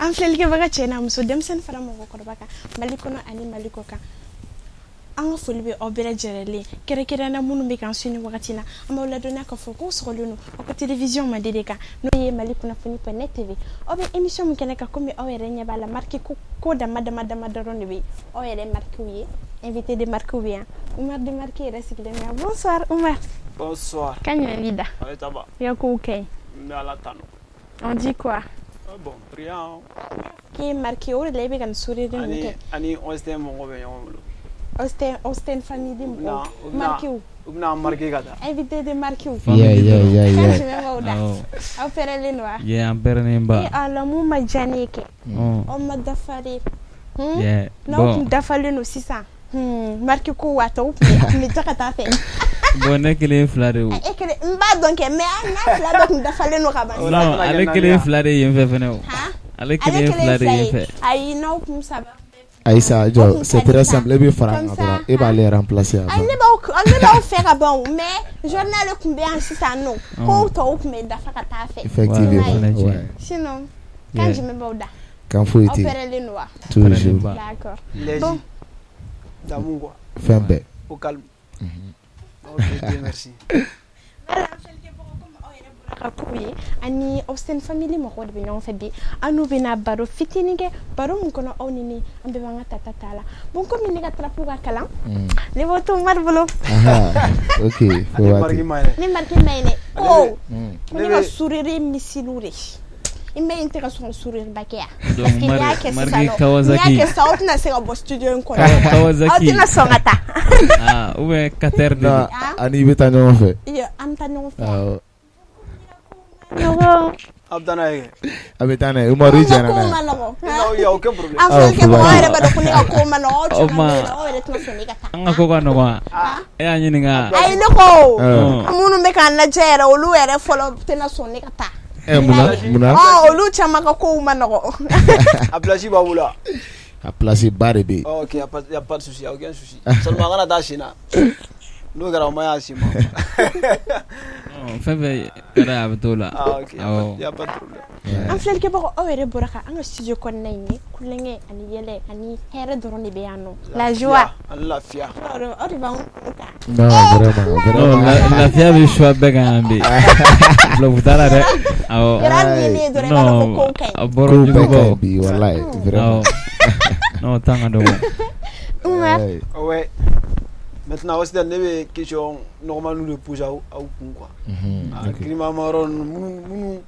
An filɛlikɛbaga cɛ n'a muso, denmisɛnnin fara mɔgɔkɔrɔba kan, Mali kɔnɔ ani Mali kɔ kan, an ka foli bɛ aw bɛɛ lajɛlen, kɛrɛnkɛrɛnnenya minnu bɛ k'an su ni wagati na. An b'aw ladɔnniya k'a fɔ ko sɔgɔlen don aw ka télévision mandi de kan, n'o ye Mali kunnafoni.net TV. Aw bɛ émission min kɛnɛ kan, komi aw yɛrɛ ɲɛ b'a la, marque ko dama dama dama dɔrɔn de bɛ aw yɛrɛ marque ye. Invité de marque bɛ yan, Umar de marque yɛrɛ sigilen bɛ yan. Bonsoir Umar. Bonsoir. Kan jumɛn b'i da? Ouais, ça va. I ka kow ka ɲi? N bɛ Ala tanu. On dit quoi? Ah bon, rien. K'i ye marque, o de la i bɛ ka nin sourire ninnu Ani kɛ. Ani Austin mɔgɔw bɛ ɲɔgɔn bolo. Austin, Austin famille U mɔgɔw, bɛna u bɛna marque, u bɛna marqué ka taa. Invité de marque. Yeah. Kan jumɛn b'aw da? Awɔ. Aw pɛrɛlen don wa? Yeah, an pɛrɛnnen ba. Eh Ala, mun ma diya ne ye kɛ? Ɔn. Aw ma dafa de. Yeah. N'aw Bon. tun dafalen don sisan, marque ko wa tɔw tun bɛ a tun bɛ ja ka taa fɛ. Bon, ne kelen fila de o. E kelen, n b'a dɔn kɛ, mais hali n'a fila bɛɛ tun dafalen don ka ban. O la Non, tɛna kɛ ale naani kelen ye. fila de yen fɛ fɛnɛ o. Han? Ale kelen fila de yen fɛ. Ayi, n'aw kun saba. Aïssa, O jɔ, kun c'est ka di très sa. simple, e bɛ fara Comme an kan ça, dɔrɔn, e b'ale remplacer a Ayi, ban. ne b'aw fɛ ka ban o, mais journal tun bɛ yan sisan nɔ, kow tɔw tun bɛ dafa ka taa fɛ. Effectivement. Ouais, fɛnɛ tiɲɛ. Ouais. Sinon, kan jumɛn b'aw da? Kan foyi Aw tɛ yen. pɛrɛlen don wa? Toujours. Pɛrɛnnen ba. D'accord. Lɛji. Bon. Damu quoi. Fɛn bɛɛ. Au calme. Ok, Dieu merci. Voilà, an filɛlikɛbagaw, komi aw yɛrɛ bɔra ka kow ye, ani Austin family mɔgɔw de bɛ ɲɔgɔn fɛ bi. An n'u bɛna baro fitinin kɛ, baro min kɔnɔ aw ni ne, an bɛɛ b'an ka tata t'a la. Bon, komi ne ka trapu ka kalan, ne b'o to Umaru bolo. Aha, ok, fo Ale waati. marque ma ɲi dɛ. Ne marque ma ɲi dɛ ko ko Ne ne ka bɛ sourire misiliw de i ma ye, n tɛ ka sɔn ka sourire ba kɛ yan, Donc, parce que n'i y'a kɛ Marque sisan nɔ, n'i y'a Kawasaki. kɛ sisan, aw tɛna se ka bɔ studio in kɔnɔ, aw Kawasaki. tɛna sɔn ka taa. Ah, ou bien Qatar de Non, don. Ah. ani i bɛ taa ɲɔgɔn fɛ. Iyo, an bɛ taa ɲɔgɔn fɛ. Awɔ. Ɲɔgɔn. A bɛ taa n'a ye kɛ. A bɛ taa n'a ye, Umaru, i Anw ka jɛra kow n'a ye. ma nɔgɔn. Non, y a aucun problème. An Awɔ, filɛlikɛbagaw fo yɛrɛ b'a dɔn ko ne ka kow ma nɔgɔn, aw O caman ma- bɛ yen nɔ, aw yɛrɛ tɛna sɔn ne ka taa. An ka ko ka nɔgɔn wa? E y'a ɲininka. Ayi, ne ko Awɔ. minnu bɛ k'an lajɛ yɛrɛ, olu yɛrɛ fɔlɔ tɛna sɔn ne ka taa. Ɛ, munna munna? Ɔ, olu caman ka kow ma nɔgɔn. A place b'a bolo wa? A place ba de bɛ yen. Ok, y a pas de souci, y a aucun souci. Seulement a kana taa sen na. N'o kɛra, o ma ɲi a sen ma. Non, fɛn fɛn ka d'a ye, a bɛ t'o la. Ah ok, Awɔ. y a pas de problème. An filɛlikɛbagaw, aw yɛrɛ bɔra ka an ka studio kɔnɔna in ye, kulonkɛ ani yɛlɛ ani hɛrɛ dɔrɔn de bɛ yan nɔ, la joie. Ani lafiya. Aw de b'anw ta. Non, vraiment, Non, vraiment. Lafiya bɛ choix bɛɛ kan yan bi. Bluff t'a la dɛ. Awɔ. Yɛrɛ, hali ni ye ne ye dɔrɔn, i b'a dɔn ko kow ka ɲi. A bɔra Kow bɛɛ ka ɲi jugubaw. bi, walayi, vraiment. Awɔ. Non, temps ka dɔgɔ. Umar. Ouais. Ouais. Maintenant, Austin, ne bɛ question nɔgɔmaniw de poser aw kun quoi. Ah, girimama yɔrɔ ninnu, minnu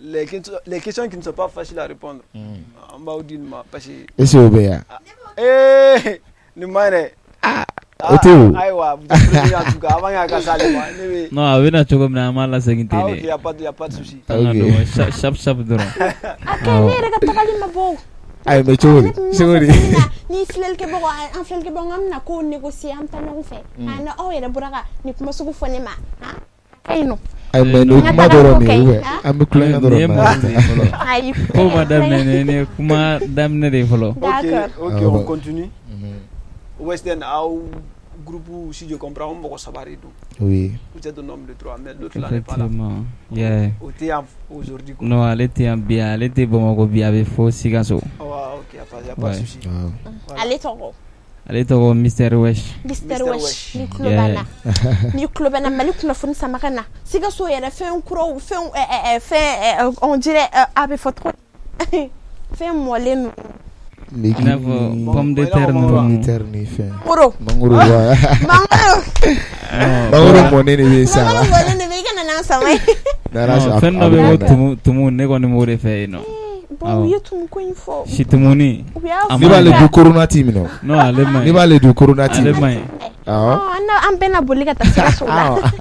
les questions qui ne sont pas faciles à répondre. An b'aw di nin ma parce que Est-ce que o bɛ yan? Eh, nin ma ɲi dɛ. O tɛ o. Ayiwa, vous êtes prévenu en tout cas, avant k'a ka s'ale ma, ne bɛ Non, a bɛna cogo min na, an b'a lasegin ten Ah ok, de. y a pas de souci. Temps ka Ok. dɔgɔ. Sharp sharp dɔrɔn. A ka ɲi, ne yɛrɛ ka tagali ma bɔ o. Ayi, mais cogo di? Ne tun Cogo bɛna di? fɔ min na, ni filɛlikɛbagaw, an filɛlikɛbagaw, an bɛna kow négocier, an bɛ taa ɲɔgɔn fɛ. Ah, na aw yɛrɛ bɔra ka nin kuma sugu fɔ ne ma, ah, a ka ɲi nɔ. Ayi, mais nin ye N ka kuma taga dɔrɔn ko de kɛ ye, ɲi, ou bien ah? an bɛ kulonkɛ Nin ye dɔrɔn mɔgɔ na. de ye fɔlɔ. Ayi. Ko ma daminɛ, nin ye kuma daminɛ de ye fɔlɔ. Ok, D'accord. ok, Ah, on bon. continue. Western, aw groupe, si je comprends, mɔgɔ saba de don. Oui. Vous êtes au nombre de trois, mais l'autre là n'est pas là. Effectivement. Yeah. O tɛ yan aujourd'hui quoi. Non, ale tɛ yan bi, ale tɛ Bamakɔ bi, a bɛ fo Sikaso. Ah, ok, y a pas de souci. Waaw. Voilà. Ale tɔgɔ? Ale tɔgɔ Mr Wesh. Mr Mr. Wesh. Wesh. Ni tulo b'a la, ni tulo bɛ na Mali kunnafoni sama ka na Sikaso yɛrɛ, fɛn kuraw, fɛn fɛn on dirait a bɛ fɔ cogo di, fɛn mɔlen ninnu. I n'a fɔ pomme de terre Pomme de ninnu. terre ni fɛn. Mangoro. Mangoro wa. Mangoro. Non, Mangoro mɔnen de bɛ yen sisan. Mangoro mɔlen de bɛ, i ka na n'an sama ye. N'Ala non, sɔnna, fɛn a dɔ bɛ bɛ yen na ko n'a ye. tumu tumu, ne kɔni b'o de fɛ yen nɔ. Bon, Awɔ. u ye tumu ko in fɔ. Situmuni. U y'a A fɔ. N'i b'ale dun, corona t'i minɛ o. Non, ale man N'i ɲi. b'ale dun, corona t'i Ale minɛ. man ɲi. Awɔ. Ɔ, an bɛɛ na boli ka taa Sikaso la. Awɔ.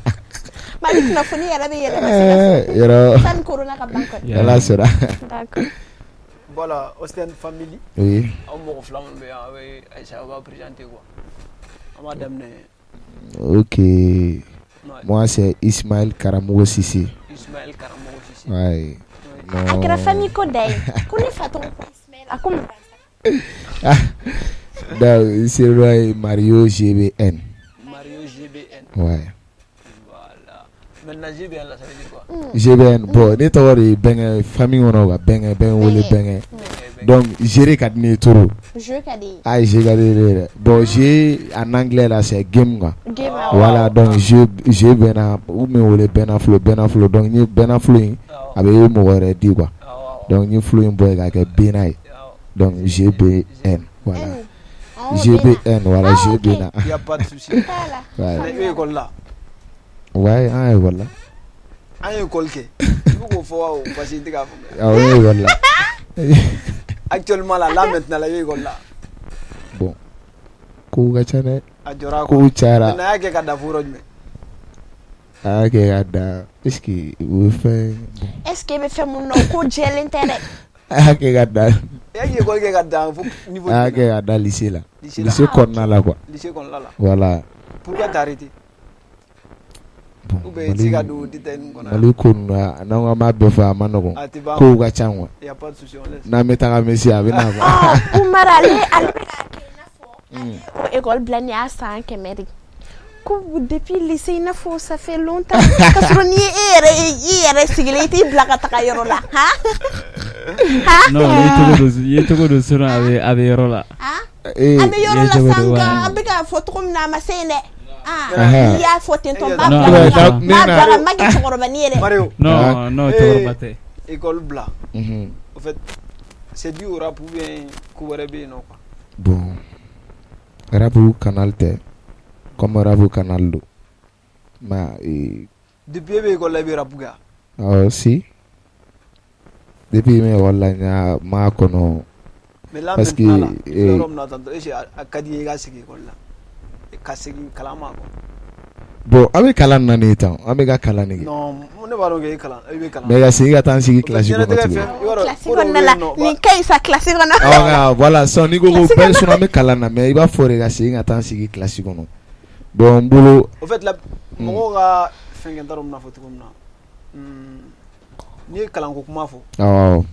Mali kunnafoni yɛrɛ bɛ yɛlɛma Sikaso. Eh, yɔrɔ. Sani corona ka ban kɔni. Yeah. Ala sɔnna. D'accord. Voilà, Austin Family. Oui. Aw mɔgɔ fila minnu bɛ yan, aw bɛ Aïssa, aw b'a présenter quoi. An b'a daminɛ. Ok. Ouais. Moi, c'est Ismaël Karamogo Sissi. Ismaël Karamogo Sissi. Ouais. A kɛra famille ko da ye ko ne fa tɔgɔ ko Ismaël, a ko mun? Donc, c'est le Mario GBN. Mario GBN. Ouais. Voilà. Maintenant GBN là, ça veut dire quoi? GBN, bon, ne tɔgɔ de ye Bɛnkɛ, famille kɔnɔ quoi, Bɛnkɛ, bɛɛ bɛ n wele Bɛnkɛ. Donc G ka di ne ye trop. Jeu ka di ye. Ah, G ka di ne ye dɛ. Bon, G en anglais là, c'est game quoi. Game. Voilà, donc G, G bɛnna, u bɛ n wele Bɛnna Flow, Bɛnna Flow. Donc n ye Bɛnna Flow in, a bɛ mɔgɔ wɛrɛ di quoi. Donc n ye flow in bɔ yen k'a kɛ Bena ye. Donc GBN, voilà. GBN, voilà, G Bena. Il y a pas de souci. Ouais. Mais i bɛ école la? Ouais, an ye école la. An ye école kɛ. I bɛ k'o fɔ wa o, parce que n tɛ k'a faamuya. Awɔ, n ye école la. Actuellement là, là maintenant là, i bɛ école la. Bon, kow ka ca dɛ. A jɔra quoi. Kow cayara. Maintenant a y'a kɛ ka dan fo yɔrɔ jumɛn? A y'a kɛ ka dan, est ce que o ye fɛn, bon. Est ce que e bɛ fɛn mun na, o ko jɛlen tɛ dɛ. A y'a kɛ ka dan. I y'a kɛ école kɛ ka dan fo niveau A y'a jumɛn kɛ na? ka dan lycée la. Lycée la. Lycée kɔnɔna la quoi. Lycée kɔnɔna la. Voilà. Pourquoi t'as arrêté? Bon, Ou bien i tɛ se ka don o détail ninnu kɔnɔ? Mali ko ninnu na, n'an ko an b'a bɛɛ fɔ, a ma nɔgɔn. A tɛ ban. Kow ka ca quoi. Il y a pas de souci, on laisse. N'an bɛ taga Messi, a bɛ na quoi. Umar, ale bɛ k'a kɛ i n'a fɔ ale ye o école bila nin y'a san 100 de ko depuis lycée, i n'a fɔ ça fait longtemps, ka sɔrɔ n'i ye e yɛrɛ i yɛrɛ sigilen, i t'i bila ka taga yɔrɔ la han han. Non, i ye cogo dɔ, i ye cogo dɔ, sinon a bɛ yɔrɔ la. A bɛ yɔrɔ la. Ye cogo San dɔ, kan ouais. an bɛ k'a fɔ cogo min na, a ma se yen dɛ. Ah, Ahan. n'i y'a fɔ ten tɔ, n b'a Non, bila ka non. n b'a bila ka ma kɛ cɛkɔrɔbanin ye dɛ. Mario. Non, non, cɛkɔrɔba tɛ. École bila. Au fait, c'est dû au rap ou bien ko wɛrɛ bɛ yen nɔ quoi? Bon, rap canal tɛ, comme rap canal don. Mais Depuis e bɛ école la, i bɛ rap kɛ wa? Awɔ, si. Depuis n bɛ école la, n y'a m'a kɔnɔ. Mais là Parce que maintenant là, i filɛ yɔrɔ min na tantɔ, est-ce que a ka di i ye i ka segin école la? Ka segin kalan ma quoi. Bon, an bɛ kalan na nin ye tan, an bɛ ka kalan de kɛ. Non, ne b'a dɔn k'e kalan, i bɛ kalan. Mais ka segin ka taa n sigi classe kɔnɔ Diɲɛlatigɛ tuguni. fɛn, i b'a dɔn, Kilasi ko dɔw kɔnɔna bɛ la, yen nɔ, nin ka ɲi sa kilasi kɔnɔ. Awɔ, nka voilà, sisan n'i ko Kilasi bɛɛ kɔnɔ. Sinon an bɛ kalan na, mais i b'a fɔ de ka segin ka taa n sigi classe kɔnɔ. Bon, n bolo. Au fait la, mɔgɔw ka fɛn kɛ, n t'a dɔn n bɛna fɔ cogo min na. N'i ye kalanko kuma fɔ, Awɔ.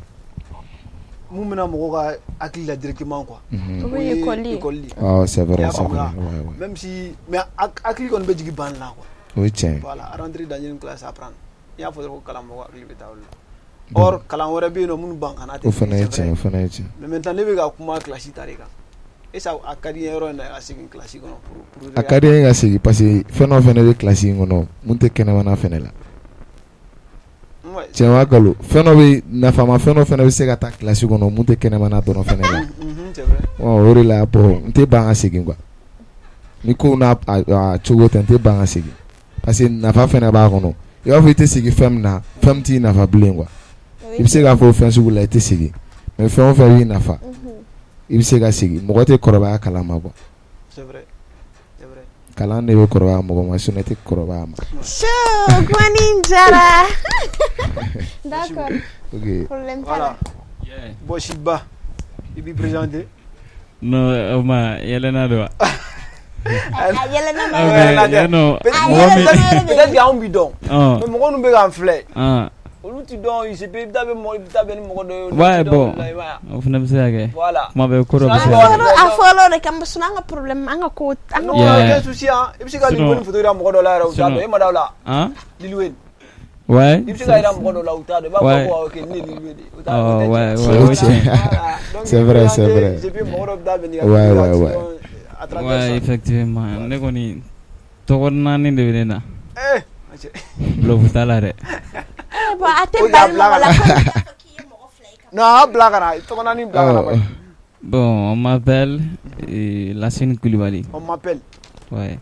mun bɛna mɔgɔw ka hakili la directement quoi. O ye école ye. École ye. Awɔ, c'est I vrai, y'a c'est vrai. faamuya? Ouais. Même si, mais hakili kɔni bɛ jigin ban la quoi. O ye tiɲɛ ye. Voilà, rentrer dans une classe, apprendre. N'i y'a fɔ dɔrɔn ko kalan, mɔgɔ hakili bɛ taa o de la. Or kalan wɛrɛ bɛ yen nɔ minnu ban kana tɛ. O fana ye C'est vrai. tiɲɛ ye, o fana ye tiɲɛ. Mais maintenant ne bɛ ka kuma classe ta de kan. Est ce que a ka di n ye yɔrɔ in na ka segin classe kɔnɔ pour A ka di n ye ka segin, parce que fɛn dɔ fana bɛ classe in kɔnɔ mun tɛ kɛnɛmana fɛnɛ la. Tiɲɛ wa nkalon, fɛn dɔ bɛ nafama, fɛn dɔ fana bɛ se ka taa classe kɔnɔ mun tɛ kɛnɛmana dɔrɔn fɛnɛ la. C'est vrai. Ɔ, o de la, bon, n tɛ ban ka segin quoi. Ni kow n'a a cogo tɛ, n tɛ ban ka segin, parce que nafa fɛnɛ b'a kɔnɔ. I b'a fɔ i tɛ segin fɛn min na, fɛn min t'i nafa bilen quoi. I bɛ se k'a fɔ fɛn sugu la i tɛ segin, mais fɛn o fɛn b'i nafa, i bɛ se ka segin. Mɔgɔ tɛ kɔrɔbaya kalan ma quoi. C'est vrai. C'est vrai. Kalan de bɛ kɔrɔbaya mɔgɔ ma, sinon i tɛ kɔrɔbaya ma. Chaud, kuma nin jara. D'accord. Ok. Problème t'a Voilà. la. Bon, Sidba, i b'i présenter. Non, o ma yɛlɛnna de wa? A yɛlɛnna ma. Ok, Yɛlɛnna tɛ. yan nɔ, Peut-être mɔgɔ min peut-être que anw b'i dɔn. Mais mɔgɔ minnu bɛ k'an filɛ, olu ti dɔn, il se peut i bɛ taa bɛ mɔgɔ, i bɛ taa bɛn ni mɔgɔ dɔ ye, olu Ouais, ti dɔn bon. olu la, i b'a ye. O fana bɛ se ka kɛ. Voilà. Kuma bɛɛ ko dɔ bɛ se Sinon, ka kɛ. A fɔlɔ de kama, sinon an ka problème, an ka ko, an ka Non, Yeah. aucun souci hein. I bɛ se ka Lil Sinon- Wayne photo jira mɔgɔ dɔ la yɛrɛ, u t'a Sinon- dɔn. E ma da o la. Hein? Lil Wayne. Ouais. I bɛ se ka jira mɔgɔ dɔ la, u t'a dɔn. I b'a fɔ ko ok, nin de ye Lil Wayne ye. U t'a Oh, dɔn, o tɛ ouais, tiɲɛ. ouais, O ouais, tiɲɛ. Voilà. Donc, C'est vrai, c'est vrai. et puis mɔgɔ dɔ bɛ taa bɛn n'i ka Ouais, vidéo ouais, la, ouais. sinon, à travers Ouais, ça. effectivement. Ne kɔni tɔgɔ naani de bɛ ne na. Eh, cɛ. Bluff t'a la dɛ. Eh, bon, a tɛ O de y'a bali bila mɔgɔ ka la na. ko n'i y'a fɔ k'i ye mɔgɔ fila ye ka Non, a bila ka na. Tɔgɔ naani bila ka na Awɔ. bani. Bon, on m'appelle Lassine Koulibaly. On m'appelle. Ouais.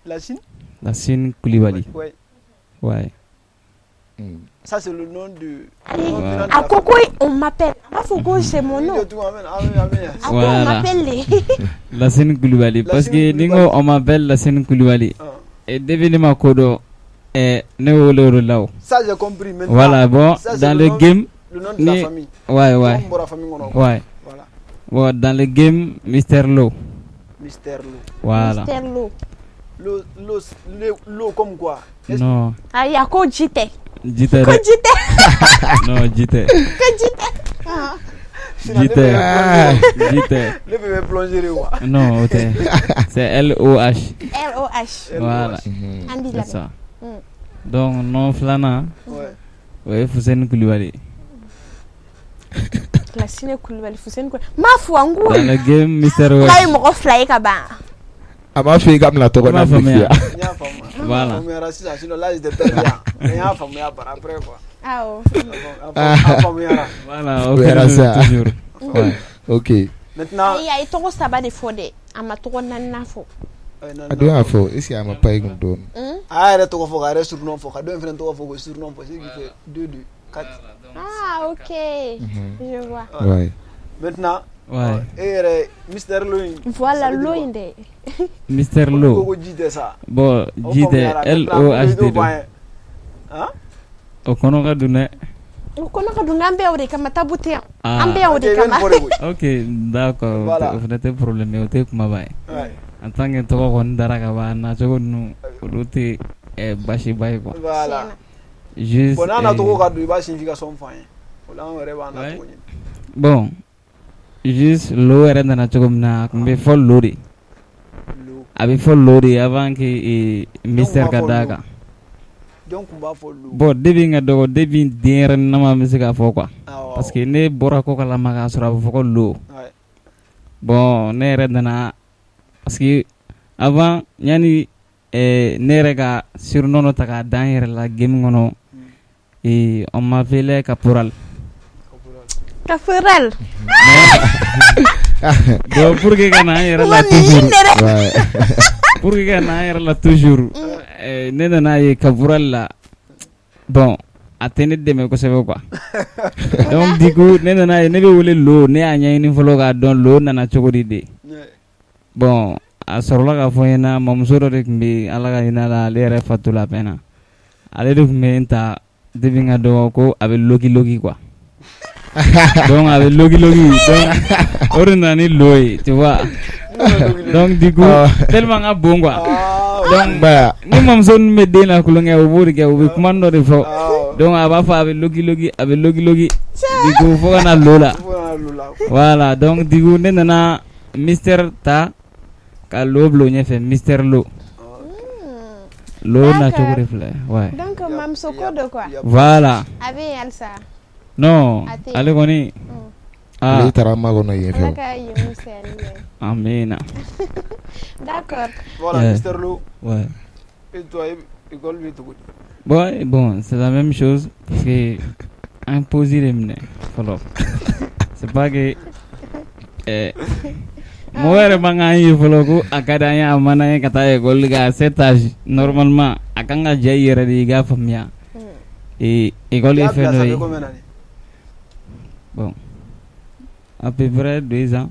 Lassine? Lassine Koulibaly. Ouais. Ouais. Ça, c'est le nom de. Ayi, le nom de a la ko ko on m'appelle, a b'a fɔ ko c'est mon nom. De tout, amen, amen, amen. A ko on Voilà. m'appelle de. Lassine Koulibaly. Parce Lassine que ni n ko Koulibaly. on m'appelle Lassine Koulibaly. Ah. Et depuis ne ma ko dɔn, ne wele o de la o. Ça, j'ai compris. Maintenant, Voilà, bon, ça, c'est dans le nom- game. Le nom de la famille. Ouais. Tɔgɔ min bɔra famille kɔnɔ, quoi. Ouais. Voilà. Bon, dans le game, Mister Lo. Mister Lo. Voilà. Mister Lo. Lo, lo, lo, lo comme quoi? Non. Ayi, a ko ji tɛ. Ji tɛ Ko dɛ. ji tɛ. Non, ji tɛ. Ko ji tɛ. Ah. Sinon, Ji ne tɛ. bɛ Ji tɛ. Ne bɛ plonger de quoi. Non, o tɛ. C'est L-O-H. L O H. Voilà. An b'i C'est lamɛn. ça. Donc nom filanan, o ye Fuseni Kulibali. Lasine Kulibali, Fuseni Kulibali. M'a fɔ n ko Dans le game Mister West. K'a ye mɔgɔ fila ye ka ban. A m'a fɔ i ka bila tɔgɔ I m'a na faamuya. N y'a faamu. Voilà. Faamuyara sisan, sinon là j'étais perdu hein. Mais n y'a faamuya par après quoi. Awɔ. A faamuyara. Voilà, o O kɛra kɛlen sa. don toujours. Ouais. Ok. Maintenant Ayi, a ye tɔgɔ saba de fɔ dɛ. A ma tɔgɔ naaninan fɔ. A don y'a fɔ est ce que a ma pa i kun dɔɔnin? A y'a yɛrɛ tɔgɔ fɔ k'a yɛrɛ surnom fɔ, ka dɔ in fana tɔgɔ fɔ k'o surnom fɔ, ce qui fait 2 2 4. Ah, ok. Je vois. Ouais. Maintenant, Ouais. e yɛrɛ Mister Lo in. Voilà, ça veut dire lo quoi? in dɛ. Mister Ko Lo. ko ji tɛ sa. Bon, O ji tɛ, faamuyara. L O H D Maintenant, don. Hein? O kɔnɔ ka dun dɛ. O kɔnɔ ka dun, an bɛ o de kama, tabu tɛ yan. Ah. An bɛ yan o de Ok, i bɛ nin kama. fɔ de koyi. Ok, d'accord. Voilà. O fana tɛ problème ye, o tɛ kumaba ye. Ouais. En tant que tɔgɔ kɔni dara ka ban, a nacogo ninnu olu tɛ baasiba ye quoi. Voilà. Juste Bon, n'a nacogo ka don, i b'a signification fɔ an ye. O la an yɛrɛ b'a nacogo ɲini. Bon, juste lo yɛrɛ nana cogo min na, a tun bɛ fɔ lo de. Lo. A bɛ fɔ lo de avant que Mister b'a ka fɔ d'a lo. kan. Jɔn tun b'a fɔ lo? Bon, depuis n ka dɔgɔ, depuis n denyɛrɛninama n bɛ se k'a fɔ quoi. Awɔ. Parce que ne bɔra ko kalama k'a sɔrɔ a bɛ fɔ ko lo. Ouais. Bon, ne yɛrɛ nana parce que avant yanni ne yɛrɛ ka surnom dɔ ta k'a da n yɛrɛ la game kɔnɔ, on m'appelait Caporal. Caporal. Donc pour que ka na an yɛrɛ la Wa nin toujours. dɛ. Ouais. Pour que ka na an yɛrɛ la toujours. Ne nana ye Caporal la. Bon, a tɛ ne dɛmɛ kosɛbɛ quoi. Donc du coup ne nana ye ne bɛ wele Lo, ne y'a ɲɛɲini fɔlɔ k'a dɔn Lo nana cogo di de. Ouais. Bon, a sɔrɔla k'a fɔ n ɲɛna, mamuso dɔ de tun bɛ yen, Ala ka hinɛ a la, ale yɛrɛ fatula a mɛnna. Ale de tun bɛ n ta depuis n ka dɔgɔ ko a bɛ loki loki quoi. Donc a bɛ loki loki, donc o de nana ni lo ye, tu vois. Donc du coup tellement ka bon quoi. Ah, Donc Ba ni mamuso ninnu bɛ den la kulonkɛ, u b'o de kɛ, u bɛ kuma dɔ de fɔ. Ah. Donc a b'a fɔ a bɛ loki loki, a bɛ loki loki. Du coup fo ka na lo la. Fo ka na lo la. Voilà, donc du coup ne nana Mister ta ka lo bila o ɲɛfɛ, Mister Lo. Lo na cogo de filɛ, ouais. Donc mamuso ko dɔ quoi. Voilà. A bɛ yen halisa. Non, A tɛ yen. ale kɔni ah Ale taara makɔnɔ yen Ala fɛ. ka yen fisaya ni yen. Amina. D'accord. Voilà, Yeah. Mister Lo. Ouais. Et toi, école bɛ cogo di? Bon, c'est la même chose parce que an pause de minɛ fɔlɔ. C'est pas que mɔgɔ yɛrɛ man k'an ye fɔlɔ ko a ka d'an ye, a man d'an ye ka taa école kɛ à cet âge, normalement a kan ka diya i yɛrɛ de, i k'a faamuya. Et école I ye y'a fɛn bila dɔ ça ye. fait combien d'années? Bon, à peu près 2 ans.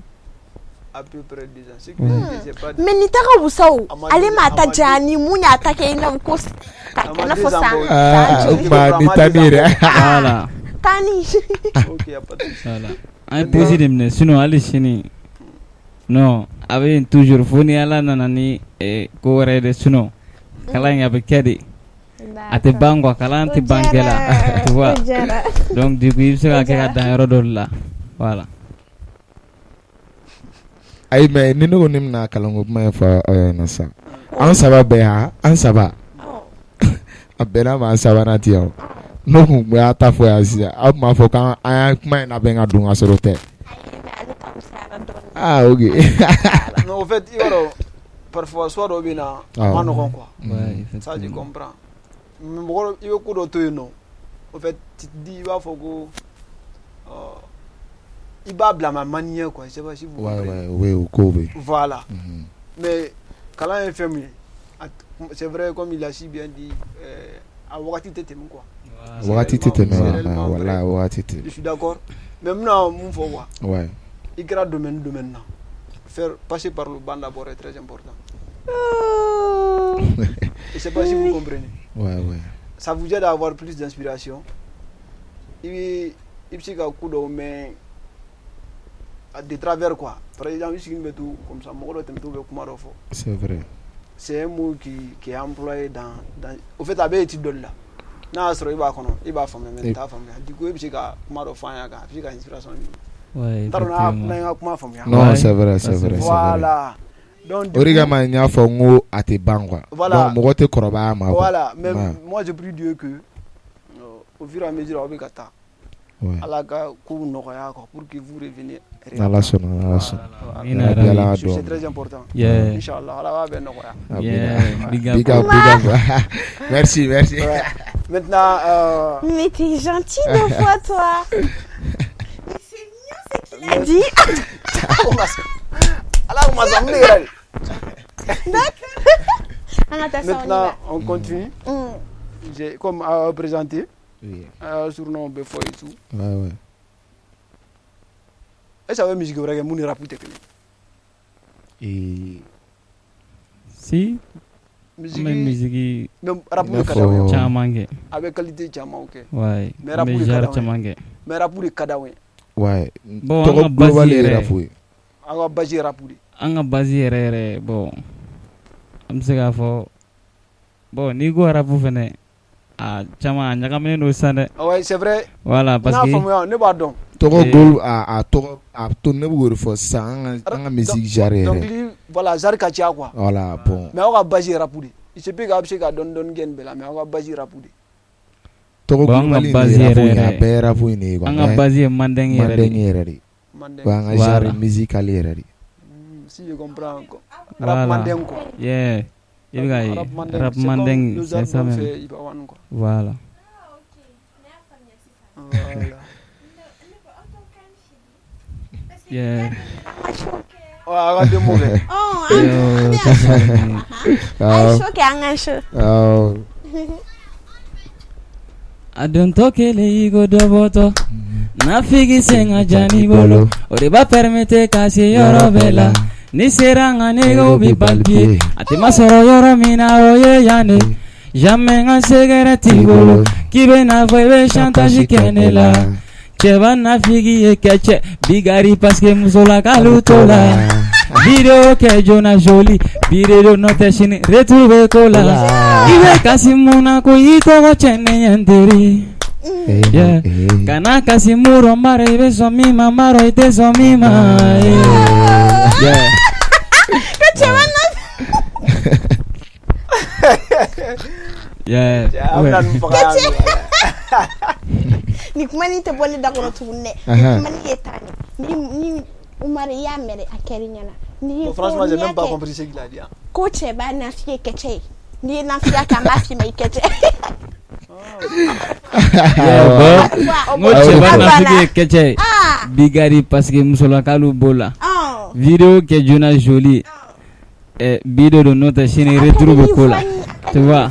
À peu près 2 ans. Ce qui veut dire que c'est pas Mais nin ta ka wusa o. A ma Ale m'a a ta ma diya ni mun y'a ta kɛ i n'a fɔ ko k'a A kɛ ma i n'a fɔ 2 ans san bɔ. Ah, san o joli. kuma ni taa ni yɛrɛ. Voilà. Taa ni. Ok, y a pas de souci. Voilà. An ye pause de minɛ, sinon hali sini non, a bɛ yen toujours fo ni Ala nana ni ko wɛrɛ ye dɛ, sinon kalan in a bɛ kɛ de. A tɛ ban quoi, kalan tɛ ban kɛ la, tu vois. O diyara. Donc du coup i bɛ se ka kɛ ka dan yɔrɔ dɔ de la. Voilà. Ayi, mais ni ne ko ne bɛna kalanko kuma in fɔ aw ɲɛna sisan, an saba bɛɛ ha, an saba a bɛnna ma, an sabanan ti yan o. N'o kun y'a ta fɔ yan sisan, aw tun b'a fɔ k'an an y'a kuma in labɛn ka don ka sɔrɔ o tɛ. Ayi, mais ale ta wusayara dɔɔnin. Ah, ok. Non, au fait, i b'a dɔn, parfois soit dɔ bɛ na, a ma nɔgɔn quoi. Ouais, Ça, je effectivement. comprends. Mais mɔgɔ dɔ, i bɛ ko dɔ to yen nɔ. Au fait, tu te dis, i b'a fɔ ko i b'a bila ma manière quoi. Je sais pas si vous comprenez. Ouais, oui, o kow bɛ yen. Voilà. Mais kalan ye fɛn min ye, c'est vrai, comme il a si bien dit, a wagati tɛ tɛmɛ quoi. Wagati tɛ tɛmɛ. C'est réellement vrai. Walahi, wagati tɛ. Je suis d'accord. Mais n bɛna mun fɔ quoi. I kɛra domaine domaine na, faire passer par le banc d'abord est très important. Je sais pas si vous comprenez. Ouais. Ça vous aide à avoir plus d'inspiration. I bɛ se ka ko dɔw mɛn de travers quoi. Par exemple, i sigilen bɛ to comme ça, mɔgɔ dɔ tɛmɛtɔ bɛ kuma dɔ fɔ. C'est vrai. C'est un mot qui est employé dans, au fait, a bɛ étude dɔ de la. N'a y'a sɔrɔ i b'a kɔnɔ, i b'a faamuya, mais n t'a faamuya. Du coup, e bɛ se ka kuma dɔ fɔ an ye a kan, a bɛ se ka inspiration di. Ouais, N t'a dɔn effectivement. n'a ye n ka kuma faamuya. Non, Ouais. c'est vrai, Ça, c'est c'est vrai, c'est vrai. Voilà. Donc O de kama n y'a fɔ n ko a tɛ ban quoi. Voilà. Donc mɔgɔ tɛ kɔrɔbaya a ma quoi. Voilà, mais Ouais. moi je prie Dieu que au fur et à mesure aw bɛ ka taa, Ouais. Ala ka kow nɔgɔya quoi, pour que vous reveniez. N'Ala sɔnna, n'Ala sɔnna. Amina. Yarabi, Ala ka C'est duwawu. très important. Yeah. Inchallah, Ala b'a bɛɛ nɔgɔya. Amina. Yeah, big up. Big up, big up. Merci, merci. Ouais. Maintenant, Mais t'es gentil deux fois, toi. Mais c'est mignon ce qu'il a dit. Ala ko masa mun de yɛrɛ de. An ka taa sa, on y Maintenant, va. on continue. J'ai comme à présenter surnom bɛ fɔ et tout. Ouais. Est-ce que a bɛ musique wɛrɛ kɛ mun ni rap tɛ kelen Et Si, ye? an bɛ musique Mais rap I n'a de ka d'aw ye. fɔ- caman kɛ. A bɛ qualité camanw kɛ. Ouais. Mais An rap bɛ de ka genre d'aw ye. caman kɛ. Mais rap de ka d'aw ye. Ouais. Bon, an Tɔgɔ ka base global ye yɛrɛ- rap ye. Aw ka base ye rap de. An ka base yɛrɛ yɛrɛ, bon, an bɛ se k'a fɔ, bon, n'i ko rap fɛnɛ, a caman a ɲagaminen don sisan dɛ. Ah ouais, c'est vrai. Voilà, parce N'a que faamuya, ne b'a dɔn. Tɔgɔ Eh. gol a tɔgɔ a to ne b'o de fɔ sisan an ka musique genre yɛrɛ. Dɔnkili, voilà, genre ka ca quoi. Voilà, bon. Mais aw ka base ye rap de. Il se peut que aw bɛ se ka dɔɔni dɔɔni kɛ nin bɛɛ la, mais aw ka base ye rap de. Tɔgɔ Bon, an ka global in de base ye rap yɛrɛ ye, a yɛrɛ. bɛɛ ye rap in de ye quoi. An ka Mais base ye mandeng yɛrɛ de. Mandeng yɛrɛ de. Mandeng. Ouais, an ka Voilà. genre musical yɛrɛ de. Si je comprends quoi. Voilà. Rap mandeng quoi. Yeah. I bɛ ka ye. Rap mandeng. Rap C'est comme mandeng, le c'est genre ça dont même. fait Iba One, quoi. Voilà. Voilà. Yeah. Ouais, aw ka démo kɛ. Oh, Yo, an ça, c'est- a ye show kɛ, an ka show. Awɔ. A dontɔ kelen i ko dɔ bɔtɔ nafigi sen ka jan n'i bolo, o de b'a permettre ka se yɔrɔ bɛɛ la. Ni sera n ka nɛgɛw bɛ palpier, a tɛ ma sɔrɔ yɔrɔ min na, o ye yan de. Jamais n ka secret t'i bolo k'i bɛ n'a fɔ i bɛ chantage kɛ ne la. Cɛba nafigi ye kɛcɛ bigari, parce que musolakalu t'o la. Vidéo kɛ joona joli bi de don, n'o tɛ sini retour bɛ ko la. I bɛ kasi mun na ko i tɔgɔ cɛ ne ye n teri? Yeah. Kana kasi muro mara, i bɛ sɔn min ma mara, i tɛ sɔn min ma. Yeah. Ko cɛba na. Yeah. Cɛ, aw bɛna ninnu faga yan bi. Nin kuma nin tɛ bɔ ne da kɔnɔ tuguni dɛ. Nin kuma nin ye tan de. Ni Umar, i y'a mɛn dɛ, a kɛr'i ɲɛna. N'i Bon, ko franchement, j'ai n'i y'a même pas kɛ compris ce qu'il a dit, hein. ko cɛba nafigi ye kɛcɛ ye. N'i ye nafigiya kɛ, an b'a f'i ma i kɛcɛ. Yeah, bon. N ko cɛba Ah, nafigi ye voilà. kɛcɛ ye Ah. bigari, parce que musolakalu b'o la. Oh. Vidéo kɛ joona joli bi de don, n'o tɛ sini retour bɛ ko la, tu vois.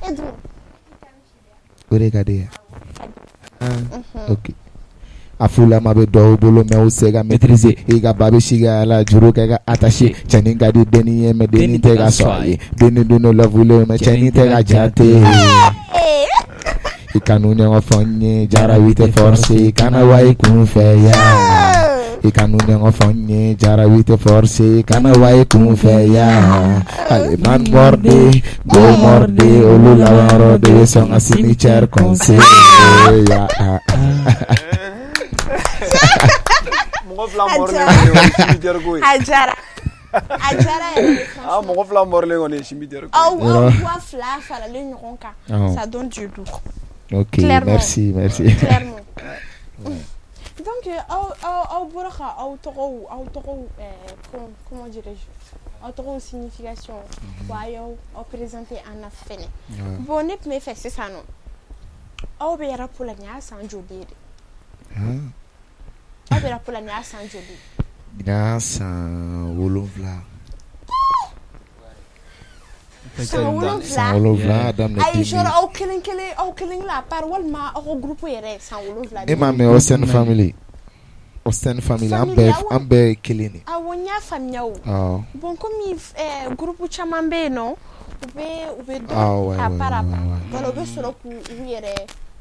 E dun. O de ka di ye. Ah, ok. A fulama bɛ dɔw bolo mais u se ka maîtriser. I ka ba bɛ si ka la juru kɛ ka attaché. Cɛnin ka di denni ye mais denni tɛ ka sɔn a ye. Denni dun love mais cɛnin tɛ ka jate. I kanu ɲɔgɔn fɔ n ye, jarabi tɛ forcer, kana wa i kun fɛ ya. I kanu ɲɔgɔn fɔ n ye, jarabi tɛ forcer, kana wa i kun fɛ ya. Ale man morde go morde, olu laban yɔrɔ de bɛ sɔn ka cimetière conseil ya. Mɔgɔ fila mɔrilen kɔni, o ye cimetière ko ye. A diyara. A diyara yɛrɛ de, Ah, franchement. mɔgɔ fila mɔrilen kɔni ye cimetière ko ye. Aw voix fila faralen ɲɔgɔn kan. Awɔ. Ça donne du lourd. Ok, Clairement. merci, merci. Clairement. Donc aw bɔra ka aw tɔgɔw comment dirais-je, aw tɔgɔw signification wa, a y'aw présenter an na fɛnɛ. Bon, ne tun bɛ fɛ sisan nɔ, aw bɛ rap la nin y'a san joli ye de? Aw bɛ rap la nin y'a san joli ye? Nin y'a san 7. San 7. San 7 a daminɛ. Ayi, genre 2000. Aw kelen kelen, aw kelen kelen à part, walima aw ka groupe yɛrɛ san 7 E m'a mɛn Austin Family, Austin Family, an bɛɛ Family, awɔ. An bɛɛ ye kelen de. Awɔ, n y'a faamuya o. Awɔ. Bon, komi groupe caman bɛ yen nɔ, u bɛ dɔn Ah, ouais, à part à part. Voilà, u bɛ sɔrɔ k'u u yɛrɛ,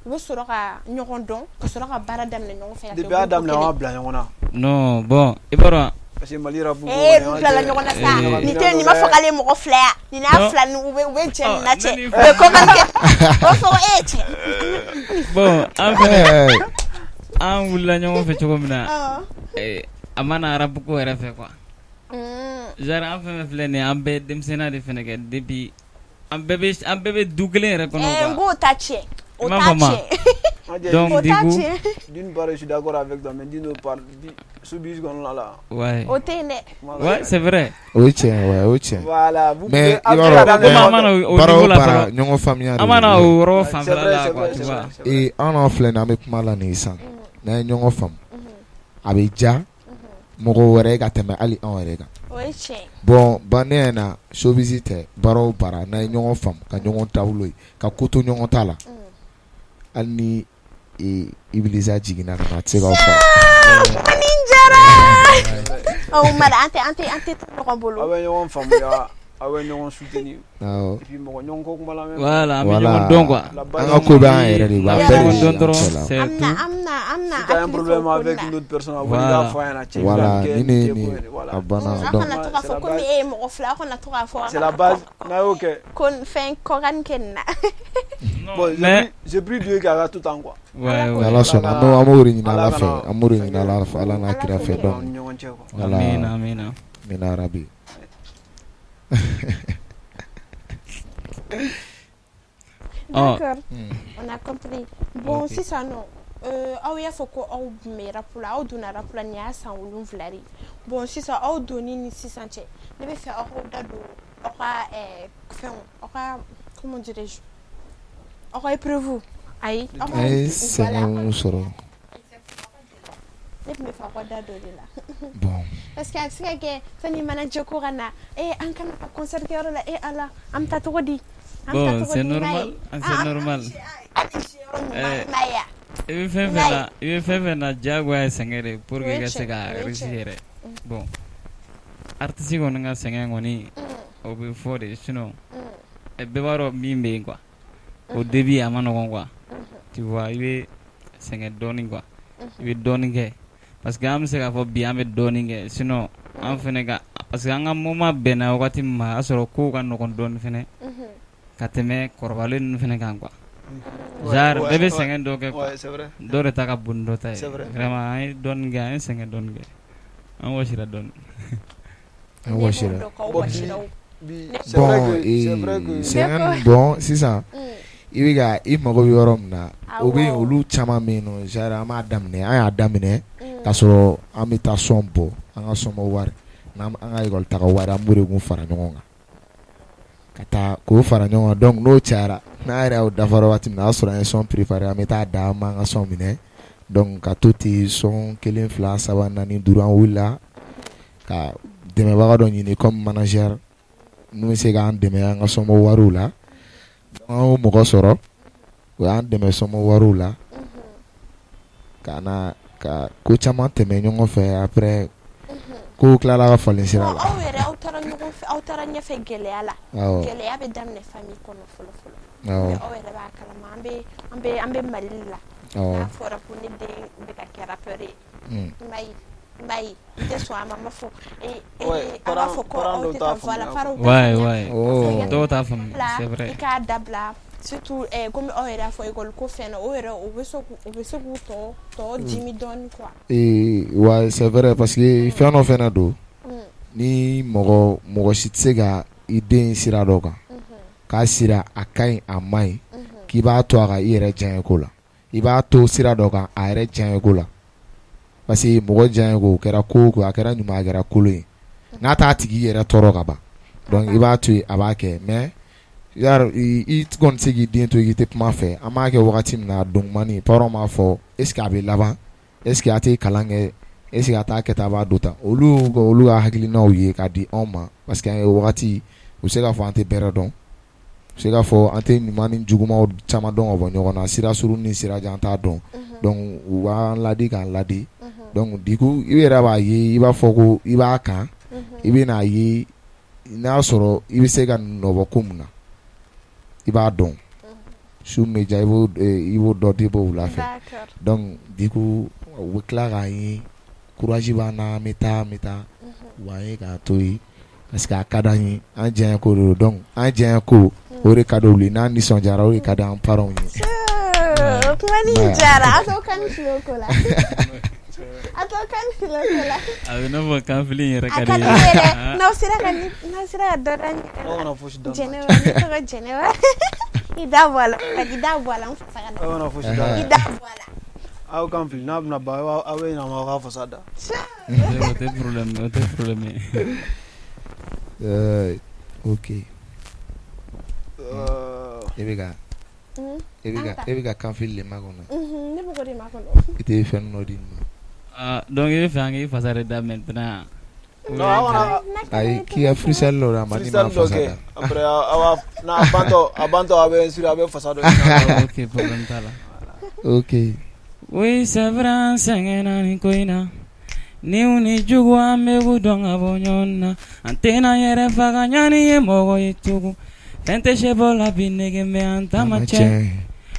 u bɛ sɔrɔ ka ɲɔgɔn dɔn ka sɔrɔ ka baara daminɛ ɲɔgɔn fɛ ka kɛ Depuis a groupe daminɛ, an kelen. b'a bila ɲɔgɔn na. Non, bon, i b'a dɔn. Parce que Mali rap ko Ee, kɔni, n'u an bilala tɛ- ɲɔgɔn na sa. Eh. Nin tɛ nin b'a fɔ k'ale ye mɔgɔ fila ya, nin n'a Non. fila ni u bɛ jɛ nin na cɛ, ne ni u bɛ ko kɛ, u b'a fɔ ko e cɛ. Bon, an fɛnɛ, Eh, an wulila ɲɔgɔn fɛ cogo min na, Ɔn. A ma na rap ko yɛrɛ fɛ quoi. Genre an fɛn fɛn filɛ nin ye, an bɛɛ denmisɛnninya de fɛnɛ kɛ depuis an bɛɛ bɛ du kelen yɛrɛ kɔnɔ quoi. N b'o ta tiɲɛ. O I m'a t'a faamu wa? tiɲɛ. Donc O du t'a coup tiɲɛ. D'une part, je suis d'accord avec toi, mais d'une autre part, showbiz kɔnɔna la. Ouais. O tɛ yen dɛ. Ouais, c'est vrai. O ye tiɲɛ, ouais, o ye tiɲɛ. Voilà, vous Mais pouvez i b'a après dɔn Comme an mana o baara niveau o la baara fɔlɔ. ɲɔgɔn faamuya de An mana don. o yɔrɔ C'est fanfɛla vrai, la c'est quoi, vrai, tu c'est vois. vrai, c'est vrai. Ee, an n'anw filɛ nin ye, an bɛ kuma la nin ye sisan, n'an ye ɲɔgɔn faamu, a bɛ diya mɔgɔ wɛrɛ ye ka tɛmɛ hali anw yɛrɛ kan. O ye tiɲɛ. Bon, ba ne yɛrɛ na showbiz tɛ, baara o baara, n'an ye ɲɔgɔn faamu ka ɲɔgɔn taabolo ye, ka ko to ɲɔgɔn ta la, hali ni Ibilisa jiginna ka na, a tɛ se k'aw faga. Kuma nin diyara. Ɔ Umar, an tɛ to ɲɔgɔn bolo. Aw bɛ ɲɔgɔn faamuya, aw bɛ ɲɔgɔn soutenir. Awɔ. Et puis mɔgɔ ɲɔgɔn kɔ kuma lamɛn. Voilà, an bɛ Voilà. ɲɔgɔn dɔn quoi. La base, An ka ko bɛ an yɛrɛ de bolo, a N'an bɛɛ bɛ de ɲɔgɔn bɛ dɔn an dɔrɔn, cɛ la. c'est An bɛna tout. an bɛna an bɛna Si tu as un hakili to problème o ko avec la. une autre personne, a fɔ Voilà. i k'a fɔ a ɲɛna, cɛ, i bɛ Voilà, ka nin kɛ, ni nin ne tɛ ni ko ye, voilà. a banna. Aw Donc kana to k'a C'est fɔ la komi base. e ye mɔgɔ fila, aw kana to k'a fɔ C'est la base. N'a y'o kɛ. ko fɛn kɔkan kɛ nin na. Bon, j'ai Mais pris, j'ai pris Dieu k'a ka tout temps quoi. Ouais, ouais. Ala sɔnna, an b'o de ɲini Ala Ala fɛ, kana an b'o de ɲini Ala fɛ, Ala n'a kira fɛ. Ala Donc Aw ni ɲɔgɔn cɛ quoi. voilà. Amina, amina. Amina rabi. Ɔ D'accord. On a compris. Bon, Ok. sisan nɔ, aw y'a fɔ ko aw tun bɛ rap la, aw donna rap la nin y'a san 7 de ye. Bon, sisan aw donni ni sisan cɛ, ne bɛ fɛ aw k'aw da don aw ka fɛnw, aw ka, comment dirais-je, aw ka épreuve, ayi, aw ka An ye voilà. sɛgɛn mun sɔrɔ. Ne tun bɛ fɛ aw ka da don o de la. Bon. Parce que a bɛ se ka kɛ sani manager ko ka na, an kana taa concert kɛyɔrɔ la, Ala, an bɛ taa cogo di? An bɛ taa Bon, cogo c'est di? I m'a ye? normal, c'est normal. Hali yɔrɔ ɲuman, i m'a ye wa? I bɛ fɛn fɛn na, i bɛ fɛn fɛn na, diyagoya ye sɛgɛn de ye pour O que ye i ka se tiɲɛ, ka o ye réussir tiɲɛ. yɛrɛ. Bon, artiste kɔni ka sɛgɛn kɔni, o bɛ fɔ de, sinon bɛɛ b'a dɔn min bɛ yen quoi. Au début a ma nɔgɔn quoi. Tu vois, i bɛ sɛgɛn dɔɔnin quoi. I bɛ dɔɔnin kɛ parce que an bɛ se k'a fɔ bi an bɛ dɔɔnin kɛ, sinon an fɛnɛ ka, parce que an ka moment bɛnna wagati min ma, a y'a sɔrɔ kow ka nɔgɔn dɔɔnin fɛnɛ ka tɛmɛ kɔrɔbalen ninnu fɛnɛ kan quoi. Genre bɛɛ bɛ sɛgɛn dɔ kɛ quoi. Ouais, c'est vrai. Dɔ de ta ka bon ni dɔ ta ye. C'est vrai. Vraiment, an ye dɔɔnin kɛ, an ye sɛgɛn dɔɔnin kɛ. An wɔsira dɔɔnin. An wɔsira. Ne b'o dɔn k'aw Bon, wɔsira o. Bi, c'est vrai Bon, que c'est vrai que sɛgɛn, bon, sisan i bɛ ka i mago bɛ yɔrɔ min na, o bɛ yen, Awɔ. olu caman bɛ yen nɔ, genre an b'a daminɛ, an y'a daminɛ k'a sɔrɔ an bɛ taa son bɔ, an ka somɔgɔw wari n'an an ka ekɔli taga wari, an b'o de kun fara ɲɔgɔn kan ka taa k'o fara ɲɔgɔn kan. Donc n'o cayara, n'an yɛrɛ y'o dafara waati min na, o y'a sɔrɔ an ye son préparé, an bɛ taa da, an b'an ka son minɛ. Donc ka to ten, son kelen, fila, saba, naani, duuru, an wulila ka dɛmɛbaga dɔ ɲini comme manager n'u bɛ se k'an dɛmɛ an ka son bɔ wariw la. Donc an y'o mɔgɔ sɔrɔ, o y'an dɛmɛ son bɔ wariw la, ka na ka ko caman tɛmɛ ɲɔgɔn fɛ. Après, kow tilala ka falen sira Bon, la. aw yɛrɛ, aw taara ɲɔgɔn fɛ, aw taara ɲɛfɛ gɛlɛya la. Awɔ. Gɛlɛya bɛ daminɛ famille kɔnɔ fɔlɔ fɔlɔ. Awɔ. Mais aw yɛrɛ b'a kalama, an bɛ Mali la. Awɔ. N'a fɔra ko ne den bɛ ka kɛ rappeur ye, i m'a ye, i m'a ye, n tɛ sɔn a ma, n b'a fɔ an b'a fɔ ko parents aw dɔw tɛ t'a taa voilà, faamuya. parents t'a Ouais, faamuya. ouais. Oh. Dɔw t'a faamu, Bila, c'est vrai. i k'a dabila, surtout komi aw yɛrɛ y'a fɔ école ko fɛn na, o yɛrɛ o bɛ se k'u tɔ dimi dɔɔni quoi. Ouais, c'est vrai, parce que fɛn dɔ fɛnɛ don, ni mɔgɔ mɔgɔ si tɛ se ka i den sira dɔ kan k'a sira a ka ɲi, a man ɲi, k'i b'a to a ka i yɛrɛ diyaɲɛ ko la, i b'a to sira dɔ kan a yɛrɛ diyaɲɛ ko la, parce que mɔgɔ diyaɲɛ ko o kɛra ko o ko, a kɛra ɲuman, a kɛra kolon ye, n'a t'a tigi yɛrɛ tɔɔrɔ ka ban, donc i b'a to yen a b'a kɛ. Mais yarɔ i kɔni tɛ se k'i den to yen k'i tɛ kuma fɛ. An b'a kɛ wagati min na, dɔnkumani, parents b'a fɔ est ce que a bɛ laban, est ce que a tɛ kalan kɛ, est ce que a t'a kɛ tan, a b'a don tan, olu ka hakilinaw ye k'a di anw ma, parce que an ye wagati, u bɛ se k'a fɔ an tɛ bɛrɛ dɔn, u bɛ se k'a fɔ an tɛ ɲuman ni jugumanw caman dɔn ka bɔ ɲɔgɔn na, sira surun ni sira jan t'a dɔn. Donc u b'an ladi k'an ladi. Donc du coup i yɛrɛ b'a ye, i b'a fɔ ko i b'a kan, i bɛ n'a ye n'a sɔrɔ i bɛ se ka nɔbɔ ko mun na, i b'a dɔn su min bɛ diya, i b'o dɔn i b'o wula fɛ. Donc du coup u bɛ tila k'a ye courage b'an na, an bɛ taa, an bɛ taa, u b'an ye k'a to yen, parce que a ka d'an ye, an diyaɲɛ ko de don. Donc an diyaɲɛ ko, o de ka d'olu ye, n'an nisɔndiyara, o de ka d'an parents ye. Kuma ni diyara, aw t'aw kan fili o ko la. A tɔ kan fila fila. A bɛ i n'a fɔ kanfili in yɛrɛ A ka ka di di i ne ye. yɛrɛ. N'aw sera ka ni n'aw sera ka dɔ da n yɛrɛ Aw la. kana fosi d'a ma. Jɛnɛba, ne tɔgɔ Jɛnɛba. I da bɔ a la, i da bɔ a la, n fasa ka da. Aw kana fosi d'a ma. I da bɔ a la. Aw kan fili n'a bɛna ban aw bɛ ɲinɛ aw ka fasa da. O tɛ problème o tɛ problème ye. Ok. E bɛ ka e bɛ ka kanfili de makɔnɔ. Unhun, ne bɛ k'o de makɔnɔ. I tɛ fɛn dɔ di nin ma. Ah, donc i bɛ fɛ an k'i fasa de da maintenant. Non, aw kana Ayi, k'i ka freestyle dɔ d'a ma ni freestyle m'a dɔ fasa kɛ. da. Après aw b'a n'a bantɔ a bantɔ aw bɛ instruire aw bɛ fasa dɔ ɲini. Ok, problème t'a la. Ok. Oui, c'est vrai, an sɛgɛnna nin ko in na. Niw ni jugu an bɛ k'u dɔn ka bɔ ɲɔgɔn na. An tɛna yɛrɛ faga ɲani ye mɔgɔ ye tugun. Fɛn tɛ se bɔ la bi nege mais an ta ma tiɲɛ.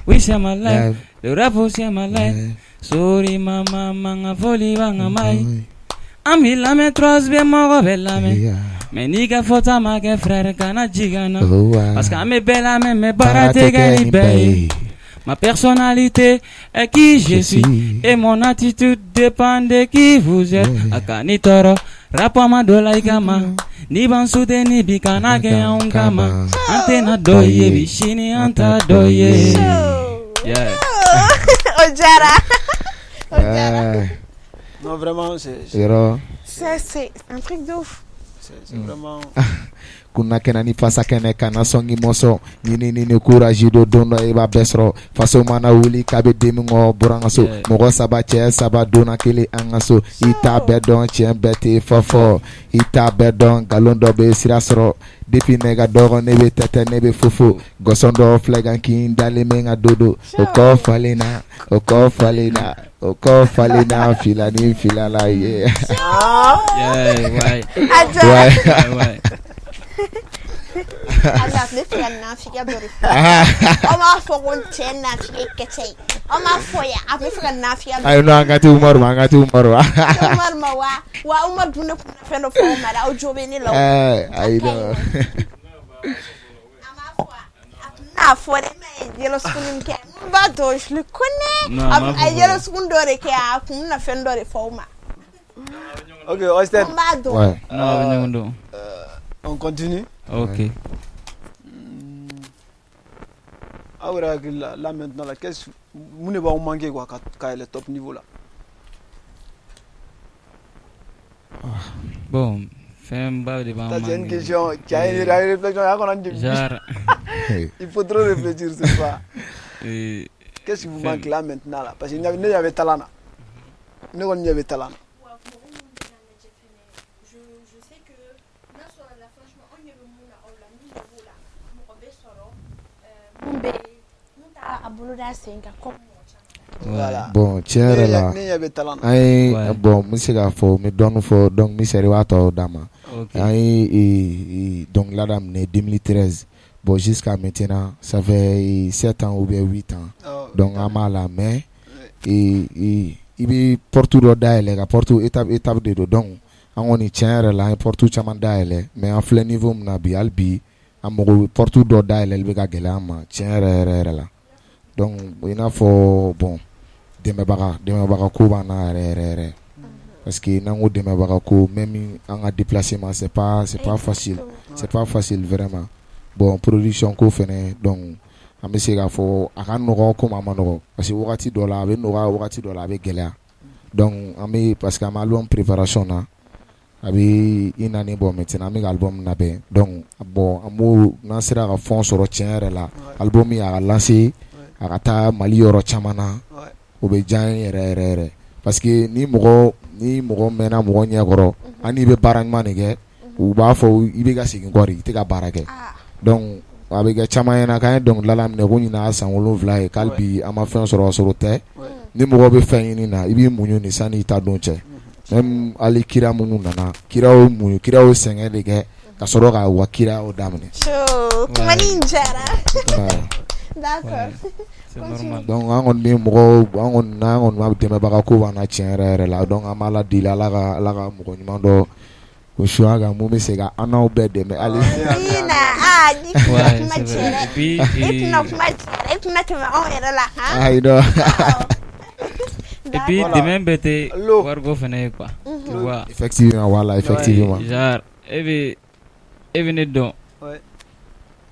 Oui, c'est ma life. Le rap c'est ma life. Sorry mama, man ka foli b'an ka mayi. An b'i lamɛn 3B mɔgɔ bɛ lamɛn. Mais n'i ka fɔta ma kɛ frère kana jigin an na. Parce que an bɛ bɛɛ lamɛn mais baara tɛ kɛ ni bɛɛ ye. Ma personnalité est qui je suis et mon attitude dépend de qui vous êtes. A ka ni tɔɔrɔ rap ma dɔ la i kama. N'i b'an soutenir bi kana kɛ anw kama. An tɛna dɔ ye bi sini an t'a dɔ ye. Yeah. O diyara. O diyara. Non, vraiment, c'est Yɔrɔ. Ça, c'est un truc de ouf. c'est vraiment. Kunna kɛnɛ ni fasa kɛnɛ kana sɔn k'i mɔsɔn ɲinini ni courage don don dɔ i b'a bɛɛ sɔrɔ faso mana wuli k'a bɛ den min kɔ bɔra an ka so mɔgɔ saba cɛ saba donna kelen an ka so i t'a bɛɛ dɔn tiɲɛ bɛɛ tɛ fɔ fɔ i t'a bɛɛ dɔn nkalon dɔ bɛ sira sɔrɔ depuis ne ka dɔgɔ ne bɛ tɛtɛ ne bɛ fofo gɔsɔn dɔ filɛ kan kin dalen bɛ n ka dodo o kɔ falen na o kɔ falen na o kɔ falen na fila ni fila la ye. Yeah, ouais. A diyara. Ouais. Ouais. Ala, ne fɛ ka nafigiya dɔ de fɔ. Aw m'a fɔ ko n cɛ nafigiya ye kɛcɛ ye. Aw m'a fɔ yan, a bɛ fɛ ka nafigiya dɔ Ayi non, an ka ti Umaru ma, an ka ti Umaru ma. Umaru ma wa wa Umaru dun ne kun bɛna fɛn dɔ fɔ aw ma dɛ, aw jo bɛ ne la o. Ayi non. A fɔ dɛ, e m'a ye yɛlɛ sugu min kɛ, n b'a dɔn, je le connais. Non, a m'a A ye fɔ. yɛlɛ sugu dɔ de kɛ, a kun bɛna fɛn dɔ de fɔ aw ma. Ok, Austin. N b'a dɔn. Ouais. Non, a bɛ ɲɔgɔn dɔn. On continue. Ok. Aw yɛrɛ hakili la là maintenant là, qu'est-ce mun de b'aw manquer quoi ka yɛlɛ top niveau la? Bon, fɛnba de b'an Ça, c'est une manquer. question qui a une réflexion. Genre, Il faut trop réfléchir sur ça. Qu'est-ce qui vous manque là maintenant là? Parce que ne ɲɛ bɛ talent na. Ne kɔni ɲɛ bɛ talent na. Wa mɔgɔ minnu bɛ k'an lajɛ fɛnɛ, je sais que n'a sɔrɔ la, franchement, anw ɲɛ bɛ mun na aw la, min ɲɛ b'o la, mɔgɔ bɛ sɔrɔ mun t'a a bolo da sen kan comme mɔgɔ caman. Voilà. Bon, tiɲɛ yɛrɛ la, Ne ɲɛ bɛ talent na. an ye Ouais. bon, n bɛ se k'a fɔ n bɛ dɔɔnin fɔ, donc Misɛri b'a tɔ d'a ma. Ok. An ye dɔnkilida daminɛ 2013, bon, jusqu'à maintenant ça fait 7 ans ou bien 8 ans. Oh, Donc an b'a la, mais i bɛ porte dɔ dayɛlɛ ka porte étape étape de don. Donc an kɔni, tiɲɛ yɛrɛ la, an ye porte caman dayɛlɛ, mais an filɛ niveau min na bi, hali bi an mago porte dɔ dayɛlɛli bɛ ka gɛlɛya an ma tiɲɛ yɛrɛ yɛrɛ yɛrɛ la. Donc i n'a fɔ bon, dɛmɛbaga ko b'an na yɛrɛ yɛrɛ yɛrɛ, parce que n'an ko dɛmɛbaga ko, même an ka déplacement, c'est pas facile, c'est pas facile vraiment. Bon, production ko fɛnɛ, donc an bɛ se k'a fɔ a ka nɔgɔn komi a ma nɔgɔn, parce que wagati dɔ la a bɛ nɔgɔya, wagati dɔ la a bɛ gɛlɛya. Donc an bɛ, parce que an bɛ album préparation na, a bɛ une année bɔ maintenant, an bɛ ka album labɛn. Donc bon, an b'o n'an sera ka fond sɔrɔ tiɲɛ yɛrɛ la, album a ka lancer a ka taa Mali yɔrɔ caman na, o bɛ diya an ye yɛrɛ yɛrɛ yɛrɛ, parce que ni mɔgɔ mɛnna mɔgɔ ɲɛkɔrɔ, hali n'i bɛ baara ɲuman de kɛ, u b'a fɔ i bɛ ka segin kɔ de, i tɛ ka baara kɛ. Donc a bɛ kɛ caman ɲɛna k'an ye dɔnkilidala minɛ ko ɲinan y'a san 7 ye, k'hali bi an ma fɛn sɔrɔ, ka sɔrɔ o tɛ. Ni mɔgɔ bɛ fɛn ɲini na, i b'i muɲu de sanni i ta don cɛ. Même hali kira minnu nana, kiraw muɲu, kiraw sɛgɛn de kɛ ka sɔrɔ ka u ka kirayaw daminɛ. Chaud. Kuma nin diyara. D'accord. C'est normal. Donc an kɔni bɛ mɔgɔw, an kɔni n'an kɔni ma dɛmɛbaga ko b'an na tiɲɛ yɛrɛ yɛrɛ la. Donc an b'a la deli Ala ka mɔgɔ ɲuman dɔ o suya kan mun bɛ se ka an n'aw bɛɛ dɛmɛ hali. Ina, ah, ni tɛna Ouais, kuma c'est cɛ vrai. dɛ. Et puis, I tɛna kuma cɛ dɛ, i tɛna tɛmɛ anw yɛrɛ la han. Ayi non. Et puis dɛmɛ bɛɛ tɛ wariko fana ye quoi, tu vois. Effectivement, voilà, effectivement. Genre e bɛ ne dɔn,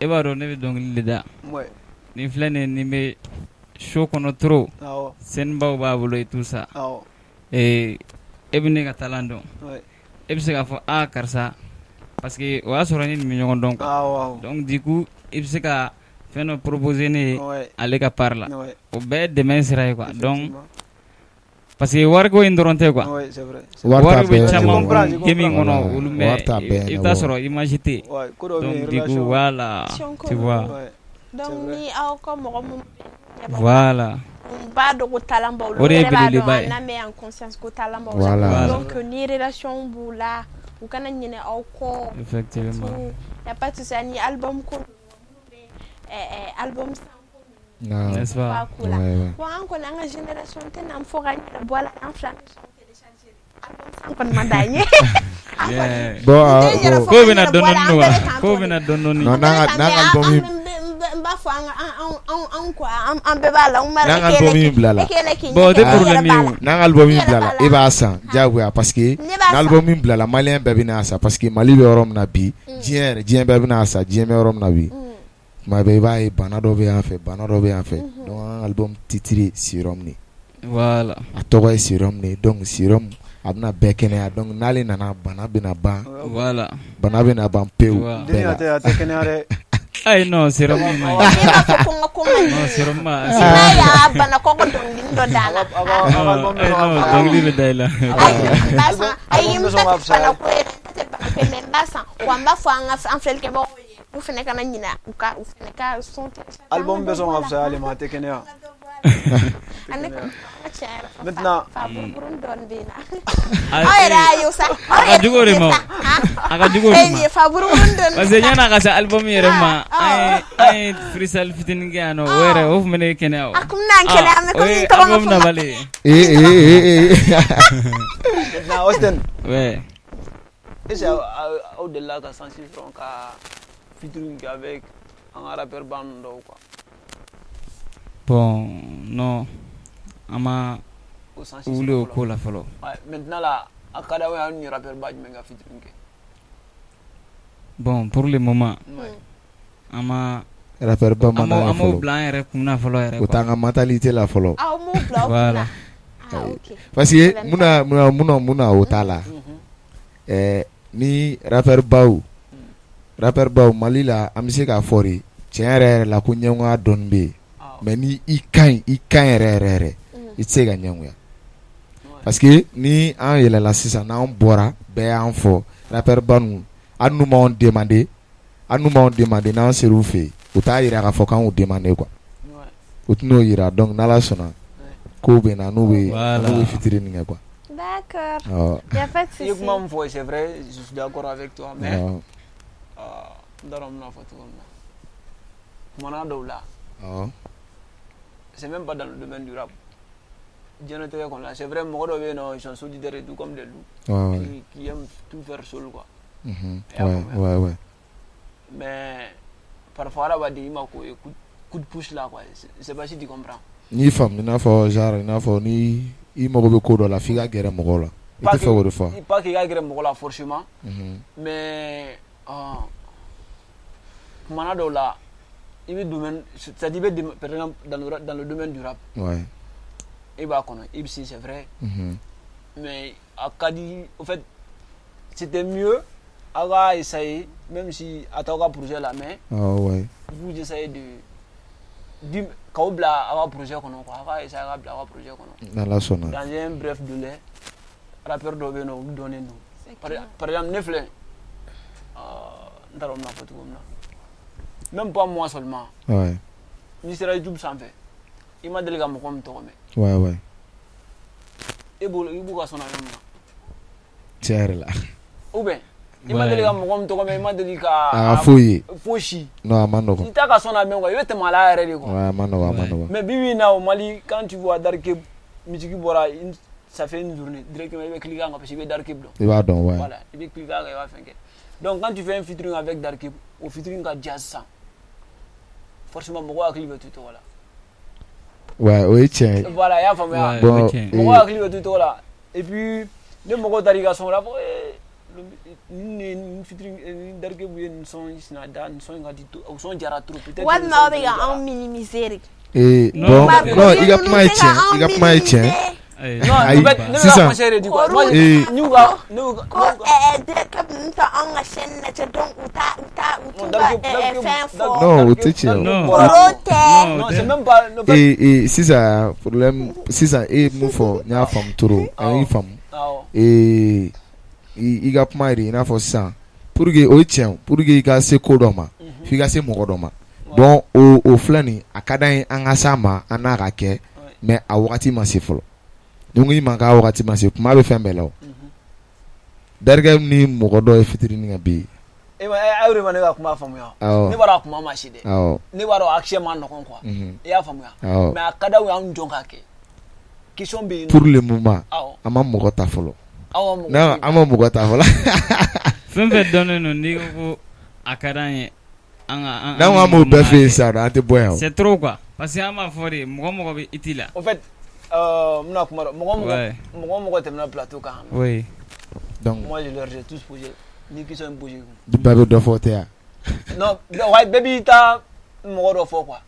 e b'a dɔn ne bɛ dɔnkili de da. Nin filɛ nin ye, nin bɛ show kɔnɔ trop, scène baw b'a bolo et tout ça. E bɛ ne ka talent dɔn. E bɛ se k'a fɔ aa karisa, parce que o y'a sɔrɔ ne nin bɛ ɲɔgɔn dɔn quoi. Donc du coup i bɛ se ka fɛn dɔ proposer ne ye ale ka part la. O bɛɛ ye dɛmɛ sira ye quoi. Donc parce que wariko in dɔrɔn tɛ quoi. Wari bɛ caman kun game in kɔnɔ olu, mais i bɛ taa sɔrɔ image tɛ yen. Donc du coup, voilà, tu vois. Donc ni aw ka mɔgɔ minnu Voilà. b'a dɔn ko talent b'aw la, O de ye yɛrɛ b'a belebeleba dɔn ye. n'a mɛn en conscience ko talent b'aw Voilà. la. Donc ni relation b'u la, u kana ɲinɛ aw kɔ. Effectivement. Tout, y a pas de souci. Ani album ko ninnu bɛ album san ko Non. N'est-ce pas? b'a ko la. Ouais. Bon, an kɔni, an ka génération tɛ n'an fɔ k'an yɛrɛ bɔ a la, an fila bɛ son télécharger. Album san kɔni man d'an ye. An kɔni Bon, n tɛ n yɛrɛ bon. fɔ Ko k'an bɛna yɛrɛ bɔ a la, dɔɔni an dɔɔni bɛɛ wa? bɛ tan Ko tɔ de. bɛna dɔɔni dɔɔni. Non, n'an ka album n b'a fɔ an ka an quoi, an bɛɛ b'a la. N b'a N'an ka album in bila la. E k'e k'i Bon, o ɲɛ tɛ kɛ, e yɛrɛ problème b'a ye la. o. N'an ka album E yɛrɛ bila la, b'a la. e b'a san diyagoya, parce que Ne b'a san. N'album min bila la, malien bɛɛ bɛna san, parce que Mali bɛ yɔrɔ min na bi, diɲɛ yɛrɛ, diɲɛ bɛɛ bɛna san. Diɲɛ bɛ yɔrɔ min na bi, tuma bɛɛ i b'a ye bana dɔ bɛ yan fɛ, bana dɔ bɛ yan fɛ. Donc an ka album titre Sérum de. Voilà. A tɔgɔ ye Sérum de. Donc sérum a bɛna bɛɛ kɛnɛya. Donc n'ale nana, bana bɛna ban. Voilà. Bana bɛna ban pewu Voilà. bɛɛ la. A tɛ kɛnɛya dɛ. Ayi non, sérum ma ɲi. Ne b'a fɔ ko n ka ko man ɲi. Non, sérum ma. N'a y'a bana kɔkɔ dɔnkilinin dɔ da la. Non, ayi non, dɔnkili bɛ da i la. Ayi, n b'a san. Ayi, n Album bɛ ta sɔn ka tɛ fisaya. bana ko ye dɛ, n ta tɛ bana ko ye, mais n b'a san. Wa n b'a fɔ an ka an filɛlikɛbagaw ye, u fɛnɛ kana ɲinɛ u ka u fɛnɛ ka son télécharger. Album bɛ sɔn ka fisaya ale ma, a tɛ kɛnɛya. Ale ka tiɲɛ yɛrɛ fɔ. Maintenant fa buruburuni dɔɔni bɛ yen na. Ayi, Aw yɛrɛ y'a ye o sa. A ka jugu o de ma o. A ka jugu o de ma. Fa buruburuni dɔɔni. Parce que yan'a ka se album yɛrɛ ma, Ah, an ye freestyle fitinin kɛ yan nɔ, o yɛrɛ o tun bɛ ne kɛnɛya o. A kun bɛna n kɛnɛya, mais O komi ye n tɔgɔ ma album fɔ. nabali ye. Ee ee ee ee. Maintenant, Austin, Ouais. est-ce que aw delila ka chance sɔrɔ ka featuring kɛ avec an ka rappeur ba ninnu dɔw quoi? Bon, non. An ma O chance wuli o sɔrɔ ko fɔlɔ. la fɔlɔ. Ouais, maintenant là, a ka d'aw ye aw ni rappeur ba jumɛn ka featuring kɛ? Bon, pour le moment, an ma Rappeur ba an man m'o d'an ye an m'o fɔlɔ. bila an yɛrɛ kun na fɔlɔ yɛrɛ O quoi. t'an ka mentalité la fɔlɔ. Aw m'o bila aw kun Voilà. na. Ah, ok. Parce que munna o t'a la, ni rappeur baw Mali la, an bɛ se k'a fɔ de tiɲɛ yɛrɛ yɛrɛ la ko ɲɛngoya dɔɔni bɛ yen. Mais ni i ka ɲi, i ka ɲi yɛrɛ yɛrɛ yɛrɛ, i tɛ se ka ɲɛngoya, parce que ni an yɛlɛla sisan, n'an bɔra, bɛɛ y'an fɔ, rappeur ba ninnu, hali n'u m'anw demander, hali n'u m'anw demander, n'an ser'u fɛ yen, u t'a yira k'a fɔ k'an y'u demander quoi. U tɛn'o yira. Donc n'Ala sɔnna, kow bɛ na n'u bɛ Voilà. n'u bɛ featuring kɛ quoi. D'accord. Awɔ. Y a pas de I ye souci. kuma min fɔ, c'est vrai, je suis d'accord avec toi, mais Awɔ. N t'a dɔn n bɛna fɔ cogo min na, kumana dɔw la, Awɔ. c'est même pas dans le domaine du rap, diɲɛlatigɛ kɔnɔ la, c'est vrai, mɔgɔ dɔw bɛ yen nɔ, ils sont solidaires et tout, comme des loups, qui aiment tout faire seul quoi. I y'a faamuya? Ouais. Mais parfois hadamaden, i ma ko ye coup de pouce là quoi, je sais pas si tu comprends. N'i faamu, i n'a fɔ genre, i n'a fɔ ni i mago bɛ ko dɔ la, f'i ka gɛrɛ mɔgɔw la, i tɛ fɛ k'o de fɔ. Pas k'i ka gɛrɛ mɔgɔ la forcément, mais kumana dɔw la, i bɛ domaine, c'est à dire i bɛ par exemple dans le domaine du rap, i b'a kɔnɔ, i bɛ se, c'est vrai, mais a ka di, au fait, c'était mieux aw ka essayer, même si a t'aw ka projet la, mais vous essayez de di k'aw bila aw ka projet kɔnɔ quoi, aw ka essayer ka bila aw ka projet kɔnɔ. N'Ala sɔnna. Dans un bref délai, rappeur dɔw bɛ yen nɔ, olu dɔnnen don. Par exemple, ne filɛ, n t'a dɔn n bɛna fɔ cogo min na, même pas moi seulement, n'i sera YouTube sanfɛ, i ma deli ka mɔgɔ min tɔgɔ mɛn, e b'o i b'u ka son lamɛn mun na? Tiɲɛ yɛrɛ la. Ou bien i ma deli ka mɔgɔ min tɔgɔ mɛn, i ma deli ka A ka foyi ye. Fosi. Non, a ma nɔgɔn. I t'a ka son lamɛn quoi, i bɛ tɛmɛ a la yɛrɛ de quoi. Ouais, a ma nɔgɔn, a ma nɔgɔn. Mais bi bi in na, au Mali, quand tu vois Darkeb, musique bɔra, ça fait une journée, directement i bɛ cliquer an kan parce que i bɛ Darkeb dɔn. I b'a dɔn, ouais. Voilà, i bɛ cliquer a kan, i b'a fɛn kɛ. Donc quand tu fais un featuring avec Darkeb, o featuring ka diya sisan, forcément mɔgɔw hakili bɛ to i tɔgɔ la. Ouais, o ye tiɲɛ ye. Voilà, i y'a faamuya. Bon, mɔgɔ hakili bɛ to i tɔgɔ la. Et puis ni mɔgɔw taara i ka son la, fɔ ni ni featuring ni Darikɛbu ye nin son in sina da, nin son in ka di, o son jara trop peut-être. Walima aw bɛ ka anw minimiser de. Ee, bon, non, i ka kuma ye tiɲɛ, i ka kuma ye tiɲɛ. Non, en fait, ne bɛ ka conseil de di quoi. Moi, n'u ka n'u ko Darikɛbu ninnu tɛ anw ka chaîne lajɛ, donc u t'u ka fɛn fɔ. Non, o tɛ tiɲɛ o. Koro tɛ. Non, c'est même pas. Ee, sisan problème, sisan e ye mun fɔ, n y'a faamu trop, an y'i faamu. Ee, i ka kuma yɛrɛ, i n'a fɔ sisan, pour que o ye tiɲɛ, pour que i ka se ko dɔ ma, f'i ka se mɔgɔ dɔ ma. Bon, o filɛ nin, a ka d'an ye an ka s'a ma, an n'a ka kɛ, mais a wagati ma se fɔlɔ. Ni ko i ma k'a wagati ma se, kuma bɛ fɛn bɛɛ la. O Darikɛ ni mɔgɔ dɔ ye featuring kɛ bi. E ma, aw de ma ne ka kuma faamuya. Ne b'a dɔn a kuma ma se dɛ. Ne b'a dɔn accès ma nɔgɔn quoi. I y'a faamuya. Mais a ka d'aw ye anw jɔn k'a kɛ. Question bɛ yen. Pour le moment, an ma mɔgɔ ta fɔlɔ. Non, an ma mɔgɔ ta fɔlɔ. Fɛn fɛn dɔnnen don, n'i ko a ka d'an ye an ka n'an ko an b'o bɛɛ f'e ye sisan, an tɛ bɔ yan. C'est trop quoi, parce que an b'a fɔ de, mɔgɔ mɔgɔ bɛ hit la. En fait, n bɛna kuma dɔ, mɔgɔ mɔgɔ tɛmɛna plateau kan. Oui. Donc moi, je leur ai tous posé ni question in posé. Bɛɛ bɛ dɔ fɔ tɛ yan. Non, ouais, bɛɛ b'i ta mɔgɔ dɔ fɔ quoi.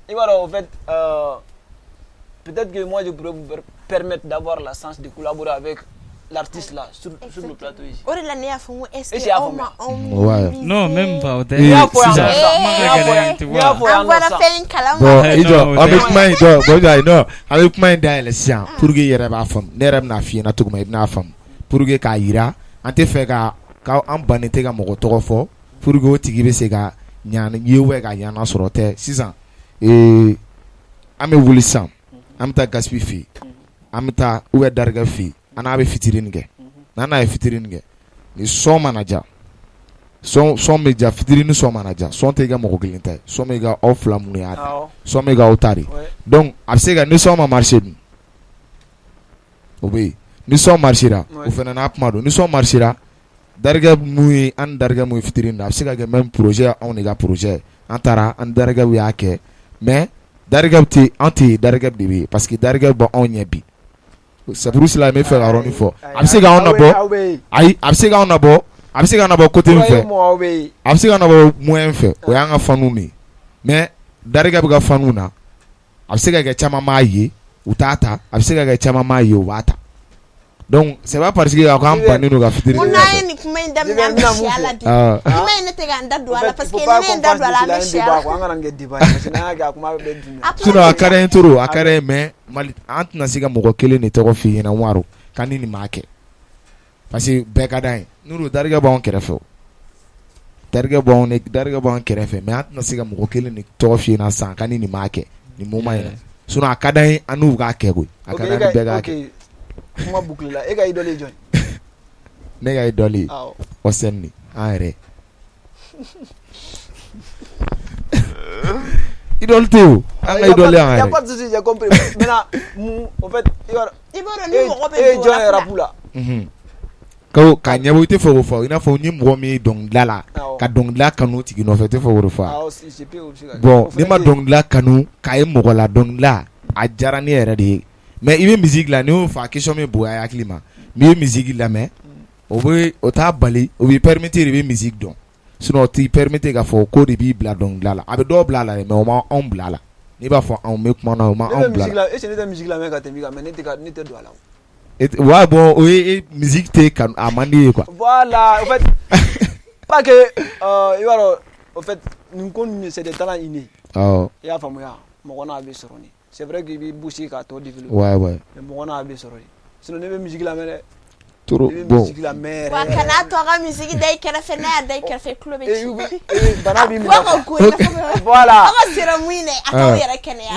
I b'a dɔn, en fait, peut-être que moi je pourrais vous permettre d'avoir la chance de collaborer avec l'artiste là sur le plateau ici. O de la ne y'a fɔ n ko est ce Est-ce que que y'a aw ma anw Ouais. Non, même pas o tɛ. N'i y'a fɔ yan Sisan nɔ sisan, kuma ka gɛlɛn, tu n'i y'a vois. fɔ yan An nɔ bɔra sisan. fɛn in kalama. Bon, i jɔ, Non, an bɛ kuma in jɔ, bon, jɔ, non, an bɛ kuma in dayɛlɛ sisan pour que i yɛrɛ b'a faamu. Ne yɛrɛ bɛna f'i ɲɛna cogo min, i bɛna faamu, pour que k'a yira an tɛ fɛ ka an bannen tɛ ka mɔgɔ tɔgɔ fɔ pour que o tigi bɛ se ka ɲan ye ou ka ɲana sɔrɔ tɛ. Sisan ee, an bɛ wuli sisan, an bɛ taa Gaspi fɛ yen, an bɛ taa ou bien Darikɛ fɛ yen, an n'a bɛ featuring kɛ. N'an n'a ye featuring kɛ, ni son mana ja, son bɛ ja, featuring son mana ja, son tɛ kɛ mɔgɔ kelen ta ye, son bɛ kɛ aw fila minnu y'a da, son bɛ kɛ aw ta de. Donc a bɛ se ka ni son ma marché dun, o bɛ yen. Ni son marchera, o fana n'a kuma don. Ni son marchera, Darikɛ mun ye, an ni Darikɛ mun ye featuring na, a bɛ se ka kɛ même projet, anw de ka projet, an taara an ni Darikɛ y'a kɛ, mais Darikɛ tɛ, an tɛ yen, Darikɛ de bɛ yen, parce que Darikɛ bɔ anw ɲɛ bi. C'est pour cela n bɛ fɛ ka yɔrɔnin fɔ. A bɛ se k'anw nabɔ, ayi, a bɛ se k'anw nabɔ, a bɛ se k'an nabɔ côté min fɛ, a bɛ se k'an nabɔ moyen fɛ, o y'an ka fanu de ye. Mais Darikɛ bɛ ka fanu na, a bɛ se ka kɛ caman b'a ye, u t'a ta, a bɛ se ka kɛ caman b'a ye, u b'a ta. Donc c'est pas parce que a ko an bannen don ka featuring. Ko n'an ye nin kuma in daminɛ, an bɛ si a la bi. Kuma in, ne tɛ ka n da don a la, parce que ni ne ye n da don a la, an bɛ si a la. An kana nin kɛ débat ye, parce que n'an y'a kɛ, a kuma bɛ dun. Sinon a ka d'an ye trop, a ka d'an ye, mais Mali, an tɛna se ka mɔgɔ kelen de tɔgɔ f'i ɲɛna waro k'an ni nin m'a kɛ, parce que bɛɛ ka d'an ye. N'olu Darikɛ b'anw kɛrɛfɛ, o Darikɛ b'anw ne, Darikɛ b'anw kɛrɛfɛ, mais an tɛna se ka mɔgɔ kelen de tɔgɔ f'i ɲɛna sisan k'an ni nin m'a kɛ nin moment in na. Sinon a ka d'an ye, an n'u k'a kɛ koyi, a ka d'an ye bɛɛ k'a kɛ. Kuma bouclé la, e ka idole ye jɔn ye? Ne ka idole ye Osɛni an yɛrɛ. Idole tɛ o, an ka idole y'an yɛrɛ. Y a pas de souci, j'ai compris. Maintenant, au fait, i b'a dɔn. I b'a dɔn ni mɔgɔ bɛ e ye jɔn ye rap la? Ko k'a ɲɛbɔ, i tɛ fɛ k'o fɔ, i n'a fɔ ni mɔgɔ min ye dɔnkilida la, ka dɔnkilida kanu o tigi nɔfɛ, i tɛ fɛ k'o de fɔ. Bon, ne ma dɔnkilida kanu k'a ye mɔgɔ la, dɔnkilida a diyara ne yɛrɛ de ye. Mais i bɛ musique la, n'i y'o fɔ, a question bɛ bonya hakili ma. N'i ye musique lamɛn, o bɛ o t'a bali, o b'i permettre i bɛ musique dɔn. Sinon o t'i permettre k'a fɔ ko de b'i bila dɔnkilida la. A bɛ dɔw bila a la dɛ, mais o ma anw bila a la. N'i b'a fɔ anw bɛ kuma na, o ma anw bila la. Est ce que ne tɛ musique lamɛn ka tɛmɛ i kan, mais ne tɛ don a la. Ouais, bon, o ye musique tɛ kanu, a man di ye quoi. Voilà, en fait, pas que i b'a dɔn, au fait, nin ko ninnu, c'est des talents innés. Awɔ. I y'a faamuya, mɔgɔ n'a bɛ sɔrɔ ni. C'est vrai qu'il b'i bouger k'a tɔ développer. Ouais. Mais mɔgɔ n'a bɛ sɔrɔ de. Sinon ne bɛ musique lamɛn dɛ. Trop Ne bɛ bon. musique lamɛn yɛrɛ. Wa kana to a ka musique da i kɛrɛfɛ, n'a y'a da i kɛrɛfɛ, tulo bɛ ci. Bana b'i minɛ. Fo ka go i n'a fɔ. Voilà. Aw ka sérum in dɛ, a t'aw yɛrɛ kɛnɛya.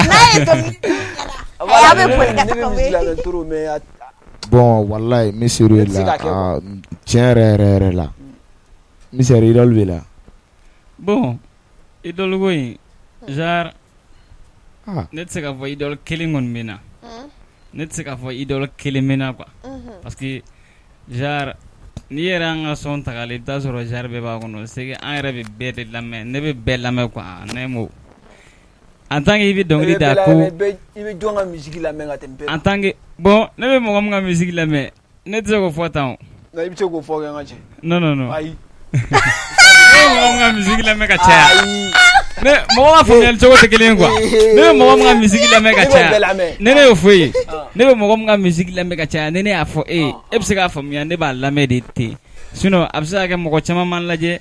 N'a ye dɔnkili da, a bɛ boli ka Ne taga bɛ musique lamɛn trop, mais Bon, wallahi, n bɛ seere Ne tɛ se la k'a kɛ quoi. Tiɲɛ yɛrɛ yɛrɛ yɛrɛ la. N seri idole b'i la. Bon, idole ko in, genre ne tɛ se k'a fɔ idole kelen kɔni bɛ na. Ne tɛ se k'a fɔ idole kelen bɛ na quoi. Parce que genre n'i yɛrɛ y'an ka son ta k'a lajɛ, i bɛ taa sɔrɔ genre bɛɛ b'a kɔnɔ. C'est que an yɛrɛ bɛ bɛɛ de lamɛn, ne bɛ bɛɛ lamɛn quoi, en un mot. En tant que i bɛ dɔnkili da ko i bɛ jɔn ka musique lamɛn ka tɛmɛ bɛɛ en tant que bon ne bɛ mɔgɔ min ka musique lamɛn, ne tɛ se k'o fɔ tan o. Non, i bɛ se k'o fɔ kɛ, n ka cɛ. Non, non, non. Ayi. Ne bɛ mɔgɔ min ka musique lamɛn ka caya. Ayi. Ne mɔgɔ ka faamuyali cogo tɛ kelen ye quoi. Ne bɛ mɔgɔ min ka musique lamɛn ka I b'o bɛɛ caya. lamɛn. Ne y'o fɔ e ye. Ne bɛ mɔgɔ min ka musique lamɛn ka caya, ni ne y'a fɔ e ye, e bɛ se k'a faamuya ne b'a lamɛn de ten. Sinon a bɛ se ka kɛ mɔgɔ caman m'an lajɛ,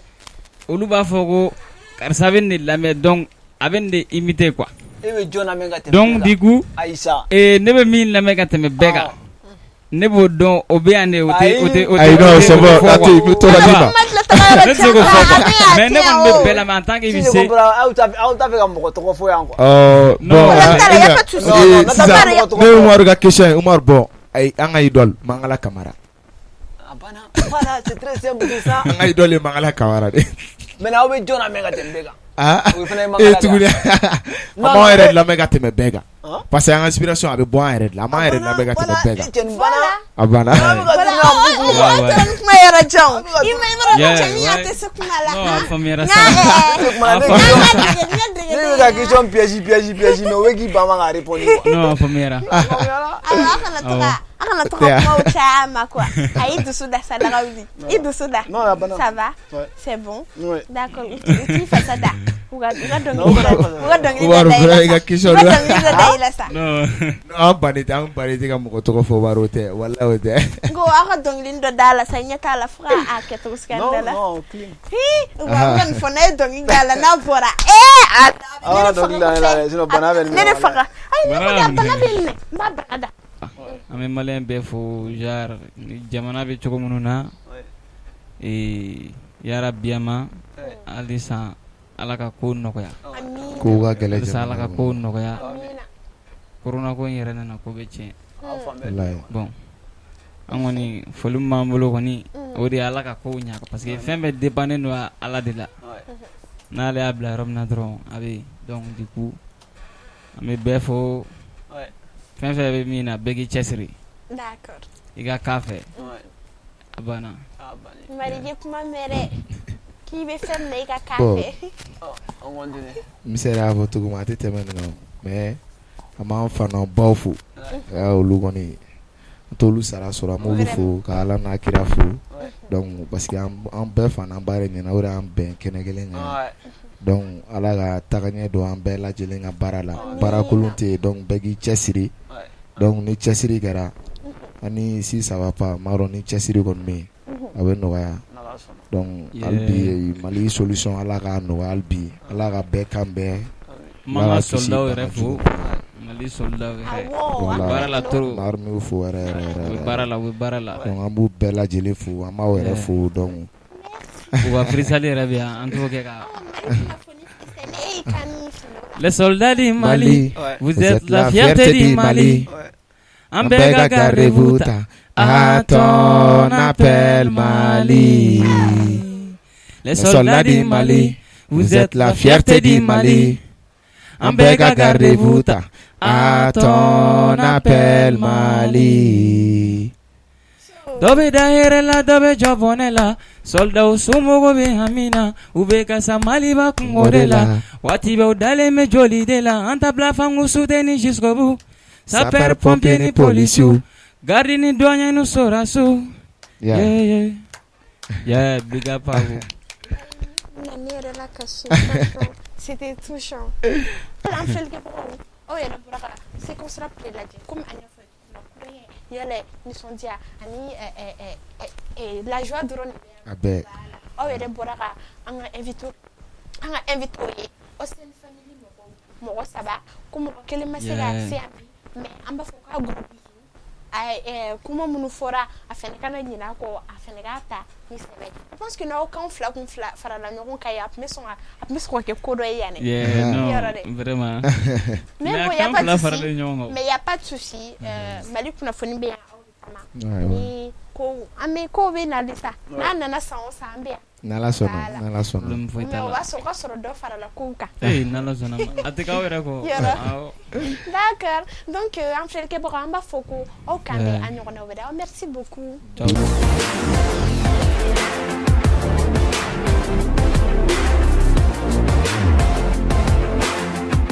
olu b'a fɔ ko karisa bɛ nin de lamɛn, donc a bɛ nin de imiter quoi. E bɛ jɔn lamɛn ka tɛmɛ Donc bɛɛ kan? du coup Ayi sa. Ne bɛ min lamɛn ka tɛmɛ bɛɛ kan, ne b'o dɔn, o bɛ yan de, o tɛ o tɛ o tɛ. Ayi, non, c'est bon, a to yen, n bɛ to ka d'i ma. Ne tɛ se k'o fɔ quoi, mais ne kɔni bɛ bɛɛ lamɛn en tant que i Si bɛ je se. comprends, aw t'a fɛ ka mɔgɔ tɔgɔ fɔ yan quoi. Non. Bon, Problème t'a la, y a pas de souci. Non, non, sisan non, ne ye Umaru ka question ye. Umaru, bon, ayi, an ka idole Mangala Kamara. A banna. Voilà, c'est très simple que ça. An ka idole ye Mangala Kamara de. Maintenant, aw bɛ jɔn lamɛn ka tɛmɛ bɛɛ kan? Ah, O fana ye e Mangala de tuguni ye. an b'anw yɛrɛ lamɛn ka tɛmɛ bɛɛ kan, parce que an ka inspiration a bɛ bɔ an yɛrɛ de la, an b'an yɛrɛ lamɛn ka tɛmɛ bɛɛ kan. Cɛnin banna. A banna. Voilà. Kuma yɔrɔ jan o. I ma i b'a dɔn ko cɛnin a tɛ se kuma la. Non, a faamuyara Nka, sa. Ne A faamuyara. Ne bɛ ka question piège piège piège, mais o bɛ k'i ban ma ka répondre quoi. Non, a faamuyara. Awɔ, a kana to ka kumaw caya ma quoi. A y'i dusu da sa, daga wuli. I dusu da. Non, a banna. Ça va? Ouais. C'est bon? Ouais. D'accord. U t'i fasa da. U ka Non, dɔnkili dɔ, u ka dɔnkili dɔ Umaru, da i la vraiment, i ka sa. question U ka la. dɔnkili dɔ da i la sa. Non. An bannen tɛ, an bannen tɛ ka mɔgɔ tɔgɔ fɔ, Umaru, o tɛ, walahi o tɛ. N ko aw ka dɔnkili dɔ da la sa, ɲɛ t'a la fo k'a kɛ cogo suguya Non, dɔ la. non, clean. Hi, u b'a nin fɔ n'a ye dɔnkili da la, n'a bɔra ee a Ah, ne de faga dɔnkili da la dɛ, sinon bana bɛ nin ne de minɛ. faga. Ayi, ne ko Bana de a bɛ bana minɛ. bɛ n minɛ, n b'a bana da. An bɛ malien bɛɛ fo, genre ni jamana bɛ cogo minnu na, yarabi ama halisa Ala ka ko nɔgɔya. Amiina. Kow ka gɛlɛn Halisa Ala jamana ka kɔnɔ. ko nɔgɔya. Amiina. Corona ko in yɛrɛ nana ko bɛ tiɲɛ. Aw fan bɛɛ. Walahi. Bon, an kɔni foli min b'an bolo kɔni, o de ye Ala ka kow ɲɛ, parce que fɛn bɛɛ dépendant don Ala de la. N'ale y'a bila yɔrɔ min na dɔrɔn a bɛ yen. Donc du coup an bɛ bɛɛ fo. Fɛn fɛn bɛ min na, bɛɛ k'i cɛsiri. D'accord. I ka k'a fɛ. A banna. A banna. Mari, i ye kuma mɛn dɛ. K'i bɛ fɛn min na, i ka k'a Bon. fɛ. On continue. N bɛ se k'a fɔ cogo min, a tɛ tɛmɛ nin kan, mais an b'an fa n'an baw fo. Olu kɔni, an t'olu sara sɔrɔ, an b'olu fo ka Ala n'a kira fo. Donc parce que an bɛɛ fa n'an ba de ɲɛna, o de y'an bɛn kɛnɛ kelen kan. Donc Ala ka tagaɲɛ don an bɛɛ lajɛlen ka baara la. Baara kolon tɛ yen, donc bɛɛ k'i cɛsiri. Donc ni cɛsiri kɛra ani si ça va pas, n b'a dɔn ni cɛsiri kɔni bɛ yen, a bɛ nɔgɔya. N'Ala sɔnna. Donc hali bi Mali solution, Ala k'a nɔgɔya, hali bi Ala ka bɛɛ kan bɛn. N b'an ka soldats yɛrɛ fo, Mali soldats yɛrɛ. Awɔ. U bɛ baara la trop. N bɛ armée fo yɛrɛ yɛrɛ U yɛrɛ. bɛ baara la, u bɛ baara la. Donc an b'u bɛɛ lajɛlen fo, an b'aw yɛrɛ fo, donc U ka freestyle yɛrɛ bɛ yan, an t'o kɛ ka. Mali kunnafoni freestyle, e y'i kan min fili o la. Les soldats du Mali, vous êtes la fierté du Mali. An bɛɛ ka garde-vous ta à ton appel Mali. Les soldats du Mali, vous êtes la fierté du Mali. An bɛɛ ka garde-vous ta à ton appel Mali. Dɔ bɛ da hɛrɛ la, dɔ bɛ jɔ bɔnɛ la. Soldatw somɔgɔw bɛ hami na, u bɛ ka sa Maliba kungo de la. Waati bɛɛ u dalen bɛ joli de la. An ta bila fangu soutenir jusqu'au bout. Sapeur pompier ni policiers, garde ni douanier ni sɔrɔdasiw. Yeah, yeah, big up à vous. Na ne yɛrɛ la ka so, franchement, c'était touchant. An filɛlikɛbagaw, aw yɛrɛ bɔra ka séquence rap de lajɛ. Komi an y'a fɔ cogo min na, kulonkɛ, yɛlɛ, nisɔndiya ani la joie dɔrɔn de bɛ yan. A bɛɛ. Voilà. Aw yɛrɛ bɔra ka an ka invité ye Austin Family mɔgɔw, mɔgɔ saba ko mɔgɔ kelen ma se ka se yan bi, mais an b'a fɔ k'a gros bisous. A kuma minnu fɔra, a fɛnɛ kana ɲinɛ a kɔ, a fɛnɛ k'a ta ni sɛbɛ. Je pense que n'aw kan fila kun fila farala ɲɔgɔn kan ye, a tun bɛ sɔn ka kɛ ko dɔ ye yan dɛ. Yeah, non, Yɔrɔ dɛ. vraiment. Mais bon, y a pas de souci. Mais y a pas de souci. Mali kunnafoni bɛ yan aw de kama. Ni ko an bɛ kow bɛ nali sa, n'a nana san o san, an bɛ yan. N'Ala sɔnna, n'Ala sɔnna. Problème foyi Mais t'a o la. b'a sɔrɔ o ka sɔrɔ dɔ farala kow kan. Ee, n'Ala sɔnna ma. A tɛ k'aw yɛrɛ kɔ. Yɔrɔ. Awɔ. D'accord. Donc an filɛlikɛbagaw, an b'a fɔ ko aw k'an bɛn Yeah. a ɲɔgɔnna wɛrɛ. Merci beaucoup. Ciao.